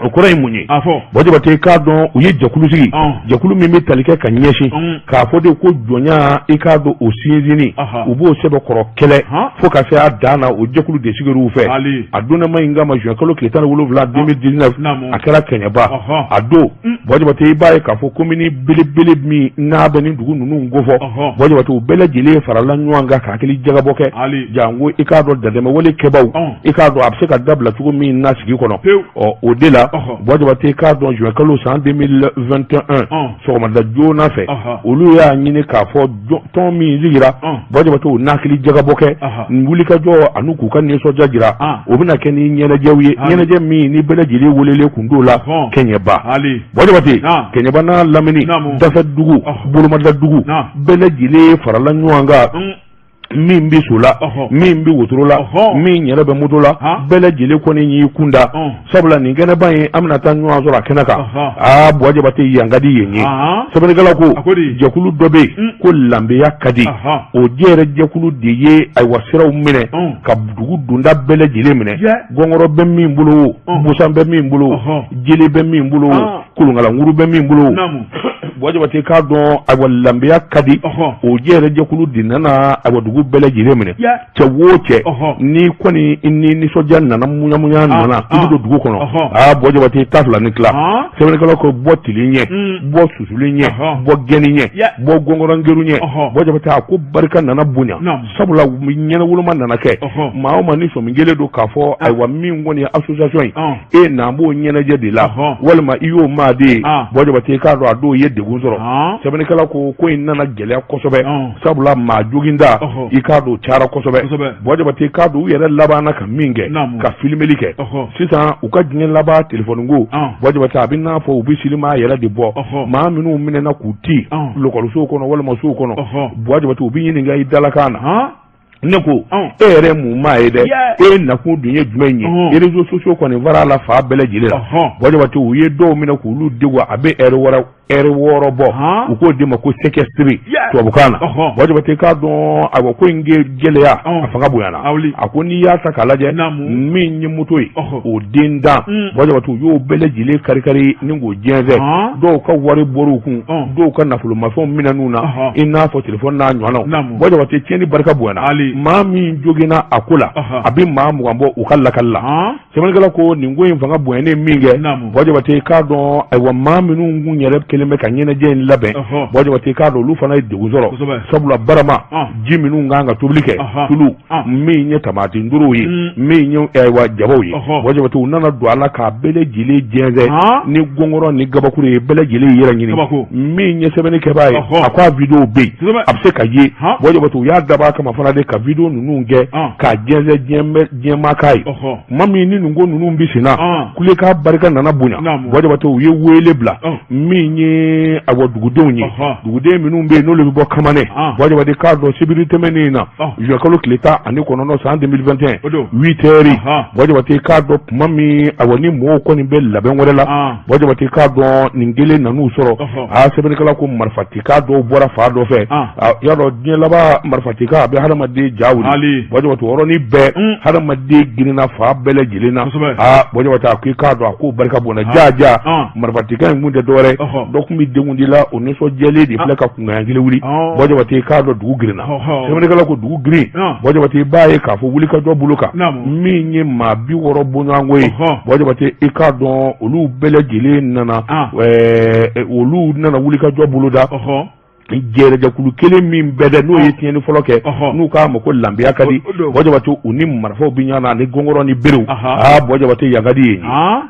O kɔrɔ ye mun ye? Buwa Jabate, i k'a dɔn u ye jɛkulu sigi, jɛkulu min bɛ tali kɛ ka ɲɛsin k'a fɔ de ko jɔnya, i k'a dɔn o sinsinni, u b'o sɛbɛkɔrɔ kɛlɛ fo ka se a dan na. O jɛkulu de sigir'u fɛ a donnama in kama juin kalo tile 17 2019. A kɛra Kɛɲɛba a don. Buwa Jabate, i b'a ye k'a fɔ komini belebele min n'a bɛ nin dugu ninnu kofɔ, Buwa Jabate, u bɛɛ lajɛlen farala ɲɔgɔn kan ka hakili jagabɔ kɛ, janko i k'a dɔn dantɛmɛwale kɛbaw, i k'a dɔn a bɛ se ka dabila cogo min na sigi kɔnɔ. Ɔ o de la, Buwa Jabate, i k'a dɔn juin kalo san 2021 sɔgɔmada joona fɛ, olu y'a ɲini k'a fɔ tɔn min sigira, Buwa Jabate, u n'hakili jagabɔ kɛ wulikajɔ ani k'u ka nisɔndiya jira. O bɛna kɛ ni ɲɛnajɛw ye, ɲɛnajɛ min ni bɛɛ lajɛlen welelen kun t'o la Kɛɲɛba. Buwa Jabate, Kɛɲɛba n'a lamini, dafɛ dugu, bolomada dugu, bɛɛ lajɛlen farala ɲɔgɔn kan. Min bɛ so la, min bɛ wotoro la, min yɛrɛ bɛ moto la, bɛɛ lajɛlen kɔni y'i kun da, sabula nin kɛnɛba in, an bɛna taa ɲɔgɔn sɔrɔ a kɛnɛ kan. Aa, Buwa Jabate, yan ka di yen ye. Sɛbɛnnikɛla ko jɛkulu dɔ bɛ yen ko Lanbeya ka di, o yɛrɛ jɛkulu de ye ayiwa siraw minɛ ka dugu donda bɛɛ lajɛlen minɛ. Gɔngɔrɔ bɛ min bolo, busan bɛ min bolo, jele bɛ min bolo, kolonkalankurun bɛ min bolo, Buwa Jabate, k'a dɔn ayiwa Lanbeya ka di, o yɛrɛ jɛkulu de nana ayiwa dugu bɛɛ lajɛlen minɛ. Cɛ o cɛ, ni kɔni ni nisɔndiya nana, muɲamuɲa nana, i bɛ don dugu kɔnɔ. Aa, Buwa Jabate, ta fila ni tila. Sɛbɛnnikɛla ko bɔ tili ɲɛ, bɔ susuli ɲɛ, bɔ gɛnni ɲɛ, bɔ gɔngɔrɔngeru ɲɛ. Buwa Jabate, a ko barika nana bonya, sabula ɲɛnawoloma nana kɛ. Maa o maa ni sɔmi kelen don k'a fɔ ayiwa min kɔni ye association ye, e n'an b'o ɲɛnajɛ de la, walima i y'o maa de ye, Buwa Jabate, i k'a dɔn a dɔw ye degun sɔrɔ. Sɛbɛnnikɛla ko in nana gɛlɛya kosɛbɛ, sabula maa joginda, i k'a dɔn cayara kosɛbɛ. Buwa Jabate, i k'a dɔn u yɛrɛ labanna ka min kɛ, ka filimeli kɛ sisan u ka diɲɛ laban telefɔni ko. Buwa Jabate, a bɛ n'a fɔ u bɛ silima yɛrɛ de bɔ. Maa minnu minɛna k'u ti lɔkɔlisow kɔnɔ walima sow kɔnɔ, Buwa Jabate, u bɛ ɲininka i dalakan na. Ne ko e yɛrɛ mun maa ye dɛ? E nakun dun ye jumɛn ye? Réseaux sociaux kɔni fara la fan bɛɛ lajɛlen la. Buwa Jabate, u ye dɔw minɛ k'olu degun, a bɛ ɛri 6 bɔ, u k'o de ma ko séquestre tubabukan na. Buwa Jabate, k'a dɔn ayiwa ko in gɛlɛya a fanga bonyana. A ko n'i y'a ta k'a lajɛ, min ye moto ye, o den dan, Buwa Jabate, u y'o bɛɛ lajɛlen karikari ni k'o jɛnsɛn. Dɔw ka wari bɔr'u kun, dɔw ka nafolomafɛnw minɛn'u na, i n'a fɔ telefɔni n'a ɲɔgɔnnaw. Buwa Jabate, tiɲɛni barika bonyana. Maa min joginna a ko la, a bɛ maa 20 bɔ u ka lakali la. Sɛbɛnnikɛla ko nin ko in fanga bonyanen min kɛ, Buwa Jabate, k'a dɔn ayiwa maa minnu kun yɛrɛ kelen bɛ ka ɲɛnajɛ in labɛn, Buwa Jabate, k'a dɔn olu fana ye degun sɔrɔ, sabula barama ji minnu kan ka tobili kɛ, tulu min ye tamati nduruw ye, min ye ayiwa jabaw ye, Buwa Jabate, u nana don a la k'a bɛɛ lajɛlen jɛnsɛn ni gɔngɔrɔ ni gabakuru ye, bɛɛ lajɛlen yɛrɛ ɲini. Min ye sɛbɛnni kɛbaa ye, a ko a video bɛ yen, a bɛ se ka ye. Buwa Jabate, u y'a dabɔ a kama fana de ka video ninnu kɛ k'a jɛnsɛn diɲɛmaa k'a ye. Tuma min ni nin ko ninnu bɛ sen na, kulekan barika nana bonya, Buwa Jabate, u ye wele bila min ye awa dugudenw ye, duguden minnu bɛ yen n'olu bɛ bɔ Kamanɛ. Buwa Jabate, k'a dɔn sibiri tɛmɛnen in na, juin kalo tile 19 san 2021, 8 heures, Buwa Jabate, k'a dɔn tuma min awa ni mɔgɔw kɔni bɛ labɛn wɛrɛ la, Buwa Jabate, k'a dɔn nin kelen nan'u sɔrɔ. Aa, sɛbɛnnikɛla ko marifatikan dɔw bɔra fan dɔ fɛ. Y'a dɔn diɲɛ laban marifatikan a bɛ hadamaden ja wuli. Buwa Jabate, yɔrɔnin bɛɛ hadamaden girinna fan bɛɛ lajɛlen na. Aa, Buwa Jabate, a ko i k'a dɔn a k'o barika bonna ja ja. Marifatikan in kun tɛ dɔwɛrɛ, dɔ tun bɛ denkundi la, o nisɔndiyalen de filɛ ka kunkan kelen wuli. Buwa Jabate, i k'a dɔn dugu girinna. Sɛbɛnnikɛla ko dugu girin. Buwa Jabate, i b'a ye k'a fɔ wulikajɔ bolo kan, min ye maa 60 bɔɲɔgɔnko ye, Buwa Jabate, i k'a dɔn olu bɛɛ lajɛlen nana, olu nana wulikajɔ boloda. Jɛrɛjɛkulu kelen min bɛ dɛ, n'o ye tiɲɛni fɔlɔ kɛ, n'u k'a ma ko lanbiya ka di, Buwa Jabate, u ni marifaw bɛ ɲɔgɔn na ani gɔngɔrɔ ni berew. Aa, Buwa Jabate, yan ka di yen.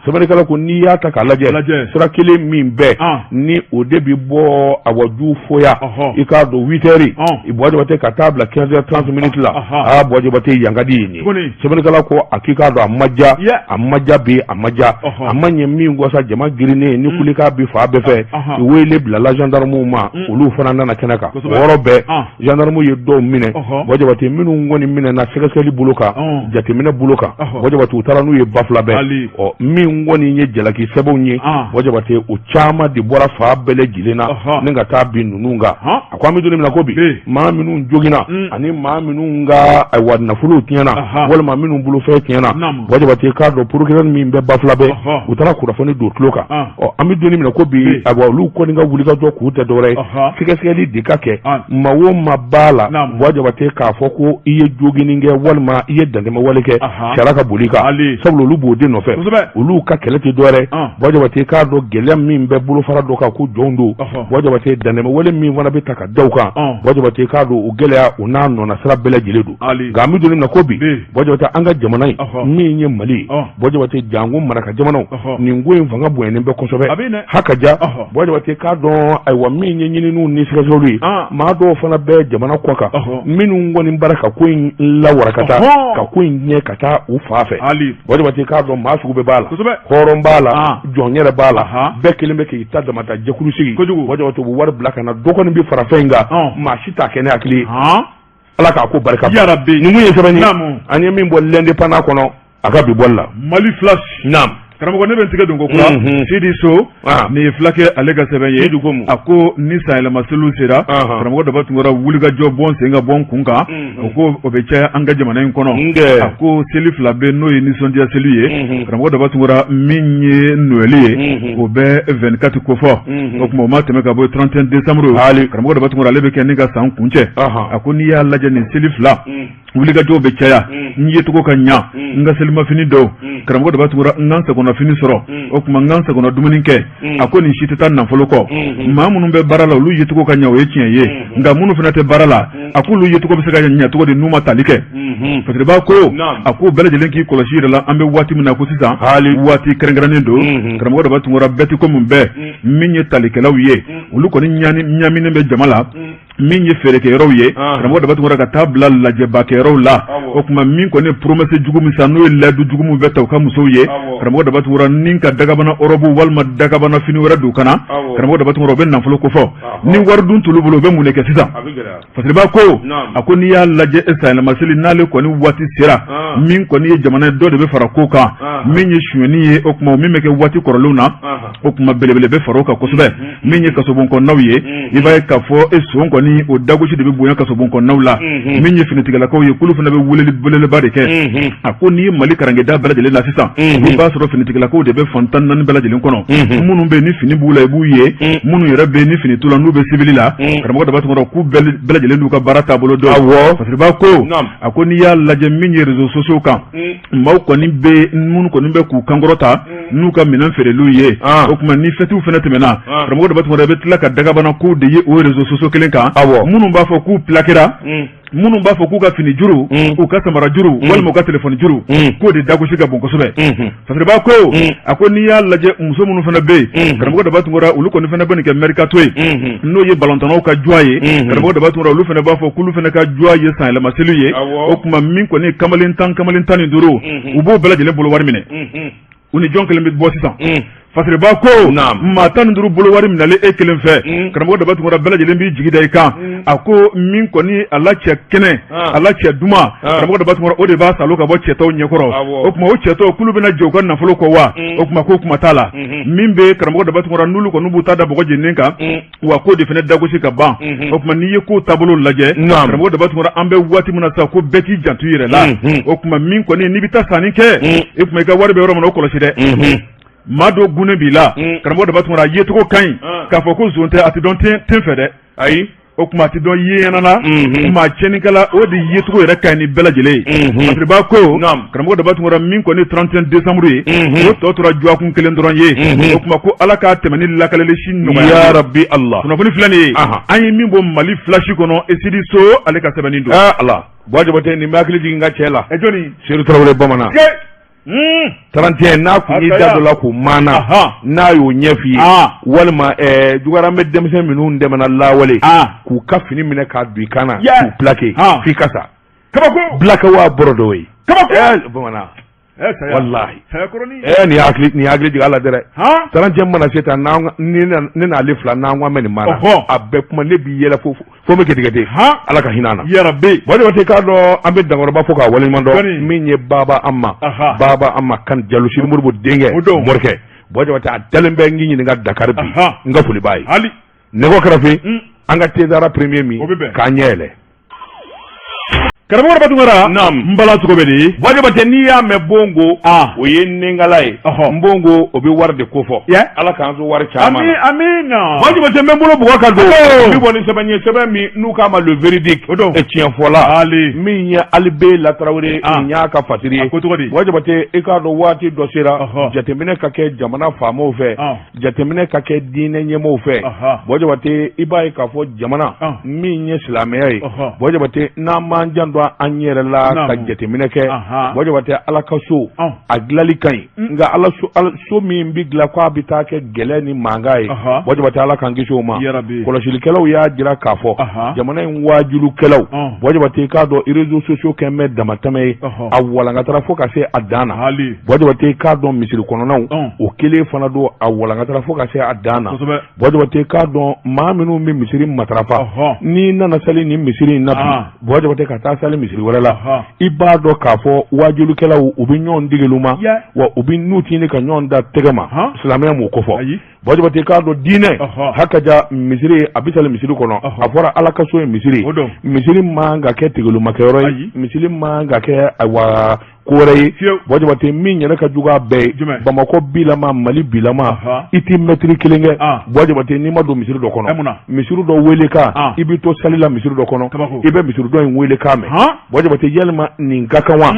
Sɛbɛnnikɛla ko n'i y'a ta k'a lajɛ, sira kelen min bɛ ni o de bɛ bɔ awa Jufoya, i k'a dɔn 8 heures, Buwa Jabate, ka taa bila 15 heures 30 minutes la. Aa, Buwa Jabate, yan ka di yen. Sɛbɛnnikɛla ko a k'i k'a dɔn a ma diya, a ma diya bi, a ma diya, a ma ɲɛ min kɔ sa, jama girinnen ni kulekan bɛ fan bɛɛ fɛ, wele bilala gendarmew ma, olu fana nana kɛnɛ kan. O yɔrɔ bɛɛ gendarmew ye dɔw minɛ. Buwa Jabate, minnu kɔni minɛna sɛgɛsɛgɛli bolo kan, jateminɛ bolo kan, Buwa Jabate, u taara n'u ye Bafulabɛ. Ɔ, min kɔni ye jalaki sɛbɛnw ye, Buwa Jabate, o caman de bɔra fan bɛɛ lajɛlen na ni ka taa bin ninnu kan. A ko an bɛ don min na ko bi, maa minnu joginna ani maa minnu ka ayiwa nafolow tiɲɛna walima minnu bolofɛn tiɲɛna, Buwa Jabate, k'a dɔn procureur min bɛ Bafulabɛ, u taara kunnafoni don tulo kan. Ɔ, an bɛ don min na ko bi, ayiwa, olu kɔni ka wulikajɔ k'u tɛ dɔwɛrɛ ye, sɛgɛsɛgɛli de ka kɛ. Maa o maa b'a la, Buwa Jabate, k'a fɔ ko i ye joginni kɛ walima i ye dantɛmɛwale kɛ, sariya ka boli i kan, sabula olu b'o de nɔfɛ. Olu ka kɛlɛ tɛ dɔwɛrɛ. Buwa Jabate, k'a dɔn gɛlɛya min bɛ bolofara dɔ kan ko jɔnw don, Buwa Jabate, dantɛmɛwale min fana bɛ ta ka da u kan, Buwa Jabate, k'a dɔn o gɛlɛya o n'a nɔna sira bɛɛ lajɛlen don. Nka an bɛ don min na ko bi, Buwa Jabate, an ka jamana in min ye Mali ye, Buwa Jabate, janko maraka jamanaw, nin ko in fanga bonyanen bɛ kosɛbɛ. Haka ja, Buwa Jabate, k'a dɔn ayiwa min ye ɲininiw ni sɛgɛsɛgɛliw ye, maa dɔw fana bɛ jamana kɔ kan minnu kɔni bara ka ko in lawarakata, ka ko in ɲɛ ka taa u fa fɛ. Buwa Jabate, k'a dɔn maa sugu bɛɛ b'a la, hɔrɔn b'a la, jɔn yɛrɛ b'a la, bɛɛ kelen bɛ k'i ta damata jɛkulu sigi. Buwa Jabate, u bɛ wari bila ka na. Dɔ kɔni bɛ fara fɛn in kan, maa si t'a kɛ ne hakili ye. Ala k'a ko barika. Yarabi. Nin kun ye sɛbɛn ye an ye min bɔ L'Indépendant kɔnɔ a ka bi bɔli la. Mali Flash. Naam. Karamɔgɔ, ne bɛ n tigɛ don ko kura. Sidi So. Nin ye fulakɛ ale ka sɛbɛn ye. A ko ni sanyɛlɛma seliw sera, karamɔgɔ Daba Tunkara, wulikajɔ bɔ n sen ka bɔ n kun kan, o ko o bɛ caya an ka jamana in kɔnɔ. A ko seli fila bɛ, n'o ye nisɔndiya seli ye, karamɔgɔ Daba Tunkara, min ye Noël ye, o bɛ 24 kofɔ. O tuma o ma tɛmɛ ka bɔ 31 décembre, karamɔgɔ Daba Tunkara, ale bɛ kɛ ni ka san kuncɛ. A ko n'i y'a lajɛ nin seli fila, wulikajɔw bɛ caya, n yecogo ka ɲa, n ka selimafini don, karamɔgɔ Daba Tunkara, n ka n sagona fini sɔrɔ, o tuma n ka n sagona dumuni kɛ. A ko nin si tɛ taa nafolo kɔ. Maa minnu bɛ baara la, olu yecogo ka ɲa, o ye tiɲɛ ye, nka minnu fana tɛ baara la, a k'olu yecogo bɛ se ka ɲa cogo di n'u ma tali kɛ? Fasiriba ko a ko bɛɛ lajɛlen k'i kɔlɔsi yɛrɛ la. An bɛ waati min na ko sisan, waati kɛrɛnkɛrɛnnen don, karamɔgɔ Daba Tunkara, bɛɛ tɛ komi bɛɛ. Min ye talikɛlaw ye, olu kɔni ɲaaminen bɛ jama la. Min ye feerekɛyɔrɔw ye, karamɔgɔ Daba Tunkara, ka taa bila lajɛbakɛyɔrɔw la, o tuma min kɔni promesse jugu min san, n'o ye layidu jugu min bɛ ta u ka musow ye, karamɔgɔ Daba Tunkara, ni ka dagabana ɔrɔbu walima dagabana fini wɛrɛ don kana, karamɔgɔ Daba Tunkara, o bɛ nafolo kofɔ. Ni wari dun t'olu bolo, u bɛ mun de kɛ sisan? Fasiriba ko a ko n'i y'a lajɛ sanyɛlɛma seli n'ale kɔni waati sera, min kɔni ye jamana ye, dɔ de bɛ fara ko kan. Min ye sonyɛni ye, o tuma min bɛ kɛ waati kɔrɔlenw na, o tuma belebele bɛ fara o kan kosɛbɛ. Min ye kasobon kɔnɔnaw ye, i b'a ye k'a fɔ e son kɔni o dagosi de bɛ bonya kasobon kɔnɔnaw la. Min ye finitigilakaw ye, k'olu fana bɛ weleli belebeleba de kɛ. A ko n'i ye Mali karangeda bɛɛ lajɛlen la sisan, i b'a sɔrɔ finitigilakaw de bɛ fan 14 bɛɛ lajɛlen kɔnɔ. Minnu bɛ ni fini b'u la, i b'u ye. Minnu yɛrɛ bɛ ni fini t'u la, n'u bɛ sibili la, karamɔgɔ Daba Tunkara, k'u bɛɛ lajɛlen n'u ka baara taabolo dɔn. Fasiriba ko a ko n'i y'a lajɛ min ye réseaux sociaux kan, maaw kɔni bɛ minnu kɔni bɛ k'u kankɔrɔta n'u ka minɛn feereliw ye. O tuma ni fɛtiw fana tɛmɛna, karamɔgɔ Daba Tunkara, i bɛ tila ka dagabana kow de ye o réseaux sociaux kelen kan. Minnu b'a fɔ k'u plakera, minnu b'a fɔ k'u ka fini juru, u ka samara juru, walima u ka telefɔni juru, k'o de dagosi ka bon kosɛbɛ. Fasiriba ko a ko n'i y'a lajɛ muso minnu fana bɛ yen, karamɔgɔ Daba Tunkara, olu kɔni fana bɛ nin kɛ mercato ye, n'o ye balontannaw ka joie ye. Karamɔgɔ Daba Tunkara, olu fana b'a fɔ k'olu fana ka joie ye sanyɛlɛma seli ye. O tuma min kɔni kamalen 10, kamalen 15, u b'o bɛɛ lajɛlen bolo wari minɛ. U ni jɔn kelen bɛ bɔ sisan? Fasiriba ko maa 15 bolo wari minɛlen e kelen fɛ karamɔgɔ Daba Tunkara bɛɛ lajɛlen b'i jigi da i kan a ko min kɔni a la cɛ kɛnɛ a la cɛ duman karamɔgɔ Daba Tunkara o de b'a salo ka bɔ cɛ tɔw ɲɛkɔrɔ o tuma o cɛ tɔw k'olu bɛna jɛ u ka nafolo kɔ wa o tuma k'o kuma t'a la min bɛ karamɔgɔ Daba Tunkara n'olu kɔni b'u ta da bɔgɔ jeninen kan wa k'o de fana dagosi ka ban o tuma n'i ye ko taabolo lajɛ karamɔgɔ Daba Tunkara an bɛ waati min na sisan ko bɛɛ k'i janto i yɛrɛ la o tuma min kɔni n'i bɛ taa sanni kɛ e tuma i ka wari bɛ yɔrɔ min na o kɔlɔsi dɛ maa dɔ gunnen b'i la karamɔgɔ Daba Tunkara a yecogo ka ɲi k'a fɔ ko zon tɛ a tɛ dɔn ten fɛ dɛ ayi o tuma a tɛ dɔn yeɲɛna na maa tiɲɛnikɛla o de yecogo yɛrɛ ka ɲi ni bɛɛ lajɛlen ye Fasiriba ko karamɔgɔ Daba Tunkara min kɔni 31 décembre ye o tɔ tora dɔgɔkun kelen dɔrɔn ye o tuma ko Ala k'a tɛmɛ ni lakaleli si nɔgɔya ya rabi Allah kunnafoni filɛ nin ye an ye min bɔ Mali Flash kɔnɔ Esidi So ale ka sɛbɛnni don Ala Buwa Jabate nin bɛ hakili jigin n ka cɛ la jɔni Sedu Tarawele bamanan 31 n'a kun y'i da dɔ la k'o maana n'a y'o ɲɛf'i ye walima jugaran bɛ denmisɛn minnu dɛmɛna lawale k'u ka fini minɛ k'a don i kan na k'u plaqué f'i ka sa kabako bilakawa bɔrɔ dɔw ye kabako bamanan walahi nin hakili jigin a la dɛrɛ 31 mana se tan ne n'ale fila n'an ko an bɛ nin maana a bɛɛ kuma ne b'i yɛlɛ fo fo bɛ kɛtigɛ Ala ka hinɛ an na yarabi Buwa Jabate k'a dɔn an bɛ dankɔrɔba fo k'a waleɲuman dɔn min ye baba an ma baba an ma kan jalo siri moribo denkɛ morikɛ Buwa Jabate a dalen bɛ n k'i ɲininka Dakar bi n ka foli b'a ye nɛgɛ kɛrɛfɛ an ka thé Zahra premier min k'an ɲɛ yɛlɛ Karamɔgɔ Daba Tunkara n bala cogo bɛ di Buwa Jabate n'i y'a mɛn bongo o ye nenkala ye n bongo o bɛ wari de kofɔ Ala k'an to wari caman amiina Buwa Jabate n bɛ n bolo bugɔ ka don n bɛ bɔ ni sɛbɛn ye sɛbɛn min n'u k'a ma le véridique o don tiɲɛfɔla min ye Alibela Tarawele nin y'a ka fasiri ye ko cogo di Buwa Jabate i k'a dɔn waati dɔ sera jateminɛ ka kɛ jamana faamaw fɛ jateminɛ ka kɛ diinɛ ɲɛmɔgɔw fɛ Buwa Jabate i b'a ye k'a fɔ jamana min ye silamɛya ye Buwa Jabate n'an m'an janto an yɛrɛ la ka jateminɛ kɛ Buwa Jabate Ala ka so a dilali ka ɲi nka ala so min bɛ dilan k'a bɛ taa kɛ gɛlɛ ni mankan ye Buwa Jabate Ala k'an kisi o ma kɔlɔsilikɛlaw y'a jira k'a fɔ jamana in waajulukɛlaw Buwa Jabate i k'a dɔn réseaux sociaux kɛlen bɛ damatɛmɛ ye a walankatara fo ka se a dan na Buwa Jabate i k'a dɔn misiri kɔnɔnaw o kelen fana don a walankatara fo ka se a dan na Buwa Jabate i k'a dɔn maa minnu bɛ misiri matarafa n'i nana sali nin misiri in na bi Buwa Jabate ka taa sali misiri wɛrɛ la i b'a dɔn k'a fɔ wajulikɛlaw u bɛ ɲɔgɔn degelu ma wa u bɛ n'u tɛ ka ɲɔgɔn da tɛgɛ ma silamɛya m'o kofɔ Buwa Jabate i k'a dɔn diinɛ hakaja misiri a bɛ sali misiri kɔnɔ a fɔra Ala ka so ye misiri misiri man ka kɛ tegelumakɛyɔrɔ ye misiri man ka kɛ ayiwa ko wɛrɛ ye Buwa Jabate min yɛrɛ ka jugu a bɛɛ ye Bamakɔ bilama Mali bilama i tɛ mɛtiri kelen kɛ Buwa Jabate n'i ma don misiri dɔ kɔnɔ misiri dɔ welekan i bɛ to sali la misiri dɔ kɔnɔ i bɛ misiri dɔ in welekan mɛn Buwa Jabate yalima nin ka kan wa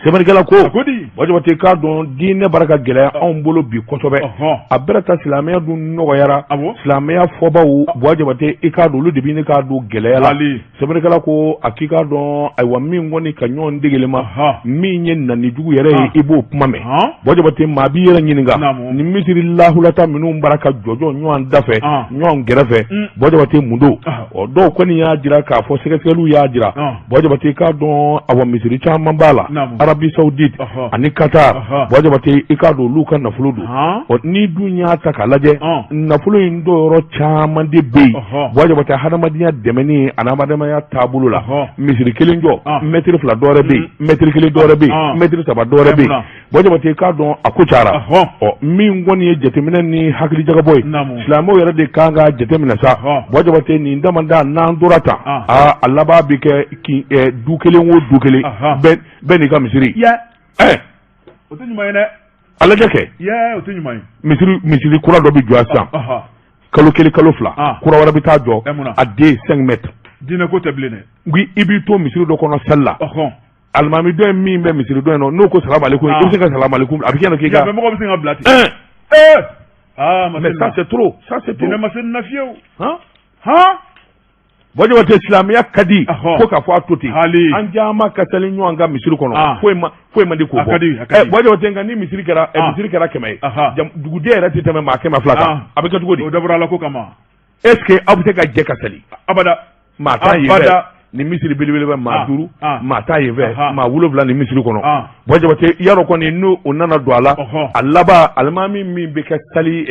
sɛbɛnnikɛla ko Buwa Jabate k'a dɔn diinɛ bara ka gɛlɛya anw bolo bi kosɛbɛ a bɛrɛ ta silamɛya dun nɔgɔyara silamɛya fɔbaw Buwa Jabate i k'a dɔn olu de bɛ ɲini k'a don gɛlɛya la sɛbɛnnikɛla ko a k'i k'a dɔn ayiwa min kɔni ka ɲɔgɔn degelema min ye nani jugu yɛrɛ ye i b'o kuma mɛn Buwa Jabate maa b'i yɛrɛ ɲininka ni misiri lahulata minnu bara ka jɔjɔ ɲɔgɔn dafɛ ɲɔgɔn kɛrɛfɛ Buwa Jabate mun don ɔ dɔw kɔni y'a jira k'a fɔ sɛgɛsɛgɛliw y'a jira Buwa Jabate k'a dɔn awa misiri caman b'a la Arabie Saoudite ani Qatar Buwa Jabate i k'a dɔn olu ka nafolo don ɔ n'i dun y'a ta k'a lajɛ nafolo in dɔyɔrɔ caman de bɛ yen Buwa Jabate hadamadenya dɛmɛni ani hadamadenya taabolo la misiri kelen jɔ mɛtiri fila dɔwɛrɛ bɛ yen mɛtiri kelen dɔwɛrɛ bɛ yen mɛtiri saba dɔwɛrɛ bɛ yen Buwa Jabate k'a dɔn a ko cayara ɔ min kɔni ye jateminɛ ni hakilijagabɔ ye silamɛw yɛrɛ de kan ka jateminɛ sa Buwa Jabate nin damada n'an tora tan aa a laban bɛ kɛ du kelen o du kelen bɛɛ n'i ka misiri o tɛ ɲuman ye dɛ a lajɛ kɛ o tɛ ɲuman ye misiri kura dɔ bɛ jɔ sisan kalo kelen kalo fila kura wɛrɛ bɛ taa jɔ a den 5 mètres diinɛ ko tɛ bilen dɛ i b'i to misiri dɔ kɔnɔ sali la alimami dɔ in min bɛ misiri dɔ in nɔ n'o ko salamu aleykum i bɛ se ka salamu aleykum a bɛ kɛ k'i ka mɔgɔ bɛ se ka bila ten mais ça c'est trop ça c'est trop diinɛ ma se nin na fiyewu han Buwa Jabate silamɛya ka di fo k'a fɔ a to ten an caman ka sali ɲɔgɔn kan misiri kɔnɔ foyi ma foyi man di k'o bɔ Buwa Jabate nka ni misiri kɛra misiri kɛra 100 ye duguden yɛrɛ tɛ tɛmɛ maa 200 kan a bɛ kɛ cogo di o dabɔra Ala ko kama est ce que aw bɛ se ka jɛ ka sali abada maa tan yen fɛ. Nin misiri belebeleba maa 5, maa 10 yen fɛ, maa 7 nin misiri kɔnɔ. Buwa Jabate, yarɔ kɔni n'o o nana don a la, a laban alimami min bɛ kɛ sali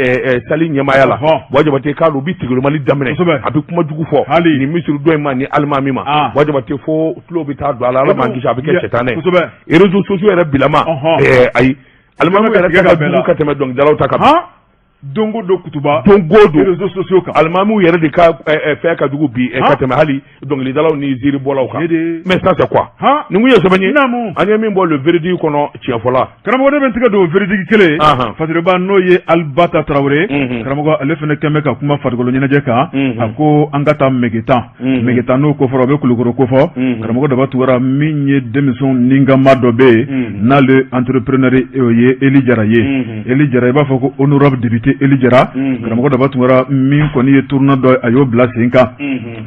sali ɲɛmaaya la, Buwa Jabate, k'a dɔn u bɛ tigilomali daminɛ, a bɛ kuma jugu fɔ nin misiri dɔ in ma ni alimami ma. Buwa Jabate, fo tulo bɛ taa don a la, Ala m'an kisi, a bɛ kɛ sɛtanɛ ye. Réseaux sociaux yɛrɛ bilama, ayi, alimami yɛrɛ ka jugu ka tɛmɛ dɔnkilidalaw ta kan. Don o don kutuba, don o don réseaux sociaux kan, alimamiw yɛrɛ de ka fɛn ka jugu bi ka tɛmɛ hali dɔnkilidalaw ni ziiribɔlaw kan. Mais ça c'est quoi? Nin kun ye sɛbɛn ye an ye min bɔ Le Verdict kɔnɔ, tiɲɛfɔla. Karamɔgɔ, ne bɛ n tɛgɛ don Verdict kelen Fasiriba, n'o ye Alibata Tarawele. Karamɔgɔ, ale fana kɛn bɛ ka kuma farikolo ɲɛnajɛ kan. A ko an ka taa Megetan. Megetan n'o kofɔra, o bɛ Kulukoro kofɔ. Karamɔgɔ Daba Tunkara, min ye denmisɛnw ninkama dɔ bɛ yen n'ale entrepreneur o ye Eli Jara ye. Eli Jara, i b'a fɔ ko honorable député Eli Jara. Karamɔgɔ Daba Tunkara, min kɔni ye tournoi dɔ, a y'o bila sen kan.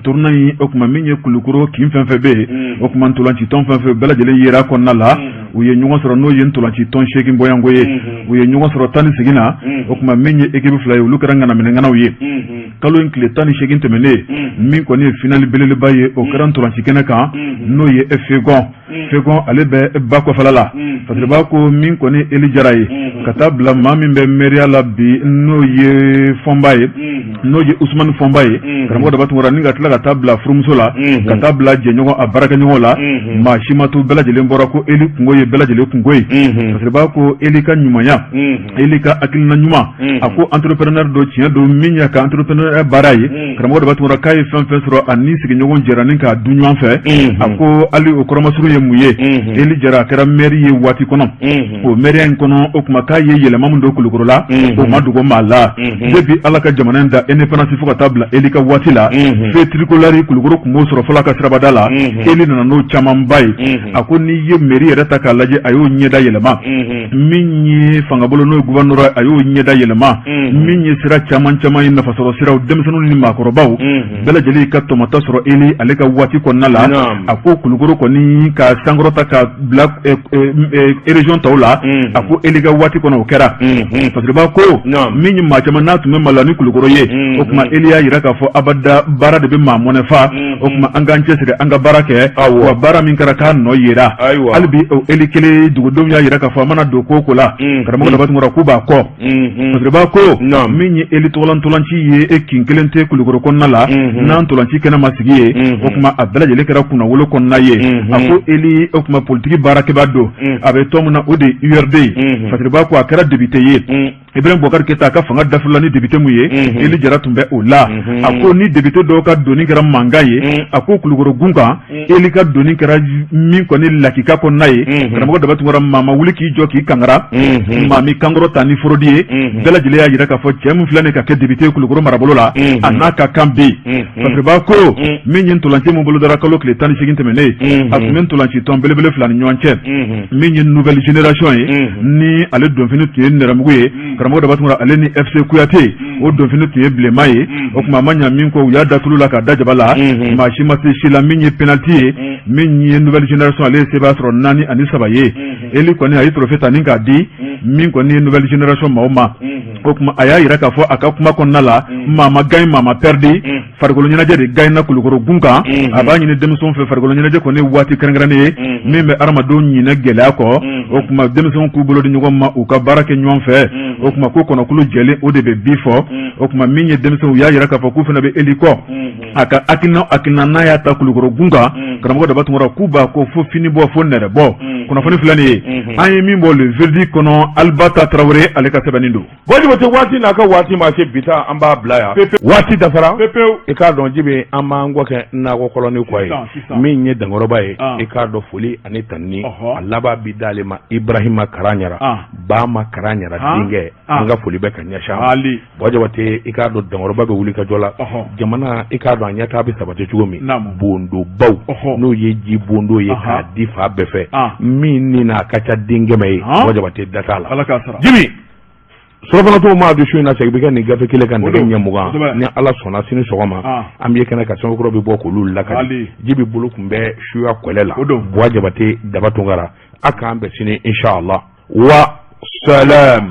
Tournoi in, o tuma min ye Kulukoro kin fɛn fɛn bɛ yen, o tuma ntolancitɔn fɛn fɛn bɛɛ lajɛlen yera kɔnɔna la, u ye ɲɔgɔn sɔrɔ, n'o ye ntolancitɔn 8 bɔɲɔgɔnko ye. U ye ɲɔgɔn sɔrɔ tan ni segin na. O tuma min ye équipe 2 ye, olu kɛra ŋanaminɛŋanaw ye. Kalo in tile 18 tɛmɛnen, min kɔni ye finale belebeleba ye, o kɛra ntolanci kɛnɛ kan, n'o ye Fekɔn. Fekɔn, ale bɛ ba kɔfɛla la. Fasiriba ko min kɔni Eli Jara ye, ka taa bila maa min bɛ mɛriya la bi, n'o ye Fɔnba ye, n'o ye Usumani Fɔnba ye. Karamɔgɔ Daba Tunkara, ni ka tila ka taa bila furumuso la, ka taa bila jɛɲɔgɔn a baarakɛɲɔgɔn la, maa si ma to, bɛɛ lajɛlen bɔra ko Eli kunko ye bɛɛ lajɛlen kunko ye. Fasiriba ko Eli ka ɲumanya, Eli ka hakilina ɲuman, a ko entrepreneur don, tiɲɛ don, min y'a ka entrepreneur baara ye. Karamɔgɔ Daba Tunkara k'a ye fɛn fɛn sɔrɔ, a ni sigiɲɔgɔn jɛra ni k'a dun ɲɔgɔn fɛ. A ko hali o kɔrɔmasurun ye mun ye? Eli Jara, a kɛra maire ye waati kɔnɔ. O maire in kɔnɔ, o tuma k'a ye yɛlɛma min don Kulukoro la, o ma dogo maa la. Depuis Ala ka jamana in da indépendance fo ka taa bila Eli ka waati la, feu tricolore Kulukoro tun b'o sɔrɔ fɔlɔ ka sirabada la, Eli nana n'o camanba ye. A ko n'i ye mairie yɛrɛ ta k'a lajɛ, a y'o ɲɛda yɛlɛma. Min ye fangabolo, n'o ye gouvernorat, a y'o ɲɛda yɛlɛma. Min ye sira caman caman ye, nafasɔrɔ siraw, denmisɛnninw ni maakɔrɔbaw bɛɛ lajɛlen ka tɔmɔta sɔrɔ Eli ale ka waati kɔnɔna la. A ko Kulukoro kɔni ka sankɔrɔta ka bila région tɔw la, a ko Eli ka waati kɔnɔ o kɛra. Fasiriba ko min ye maa caman n'a tun bɛ maloya ni Kulukoro ye, o tuma Eli y'a jira k'a fɔ abada baara de bɛ maa mɔnɛ fa. O tuma an k'an cɛsiri, an ka baara kɛ, wa baara min kɛra k'a nɔ yera. Hali bi Eli kelen, dugudenw y'a jira k'a fɔ a mana don ko o ko la, karamɔgɔ Daba Tunkara, k'u b'a kɔ. Fasiriba ko min ye Eli tɔgɔla ntolanci ye, e kin kelen tɛ Kulukoro kɔnɔna la n'a ntolanci kɛnɛ ma sigi ye. O tuma a bɛɛ lajɛlen kɛra kunnawolo kɔnɔna ye. A ko Eli, o tuma politiki baarakɛbaa don, a bɛ tɔn min na, o de ye URD ye. Fasiriba ko a kɛra député ye. Ibrahim Boubacar Keita ka fanga dafirila ni député mun ye, Eli Jara tun bɛ o la. A ko ni député dɔw ka doni kɛra mankan ye, a ko Kulukoro gun kan, Eli ka doni kɛra min kɔni lakika kɔnɔna ye. Karamɔgɔ Daba Tunkara, maa ma wuli k'i jɔ k'i kangara, maa min kankɔrɔ ta ni forodi ye. Bɛɛ lajɛlen y'a jira k'a fɔ cɛ min filɛ nin ka kɛ député ye Kulukoro marabolo la, a n'a ka kan bɛ yen. Fasiriba ko min ye ntolanci min bolodara kalo tile 18 tɛmɛnen, a tun bɛ ntolanci tɔn belebele 2 ni ɲɔgɔn cɛ, min ye nouvelle génération ye, ni ale donfini tun ye nɛrɛmugu ye. Karamɔgɔ Daba Tunkara, ale ni FC Kuyate, o donfini tun ye bilenman ye. O tuma a ma ɲa min kɔ, u y'a da tulu la k'a da jaba la, maa si ma se si la. Min ye penalty ye, min ye nouvelle génération, ale ye sebaaya sɔrɔ 4-3 ye. Eli kɔni a ye trophée ta ni k'a di min kɔni ye nouvelle génération maaw ma. O tuma a y'a jira k'a fɔ a ka kuma kɔnɔna la, maa ma gagne, maa ma perdu, farikolo ɲɛnajɛ de gagnena Kulukoro gun kan. A b'a ɲini denmisɛnw fɛ, farikolo ɲɛnajɛ kɔni ye waati kɛrɛnkɛrɛnnen ye min bɛ hadamadenw ɲinɛ gɛlɛya kɔ. O tuma denmisɛnw k'u bolo di ɲɔgɔn ma, u ka baara kɛ ɲɔgɔn fɛ. O tuma ko kɔnɔkulu jɛlen, o de bɛ bi fɔ. O tuma min ye denmisɛnw, u y'a jira k'a fɔ k'u fana bɛ Eli kɔ, a ka hakilina hakilina n'a y'a ta Kulukoro gun kan. Karamɔgɔ Daba Tunkara, k'u b'a kɔ fo fini bɔ, fo nɛrɛ bɔ. Kunnafoni filɛ nin ye, an ye min bɔ Le Verdict kɔnɔ, Alibata Tarawele, ale ka sɛbɛnni don. Buwa Jabate, waati n'a ka waati ma se, bi ta an b'a bila yan. Waati dafara. I k'a dɔn Jibi, an b'an kɔ kɛ nakɔ kɔlɔni kɔ ye. Min ye dankɔrɔba ye, i k'a dɔn foli ani tanuni a laban bi d'ale ma, Ibrahima Karaɲara, Bama Karaɲara denkɛ, an ka foli bɛ ka ɲɛsin a ma. Buwa Jabate, i k'a dɔn dankɔrɔba bɛ wuli ka jɔ la jamana, i k'a dɔn a ɲɛtaa bɛ sabati cogo min, bondobaw n'o ye ji bondo ye k'a di fan bɛɛ fɛ, min ni n'a ka ca den 100 ye. Buwa Jabate, da t'a la. Jibi, surɔfana maa du su in na, segin bɛ kɛ nin gafe kelen kan nɛgɛ ɲɛ 20, ni Ala sɔnna sini sɔgɔma an bɛ kɛnɛ ka sɛbɛn kura bɛ bɔ k'olu lakali. Jibi bolo tun bɛ suya kɔlɛ la. Buwa Jabate, Daba Tunkara, a k'an bɛn sini inshallah wa salam.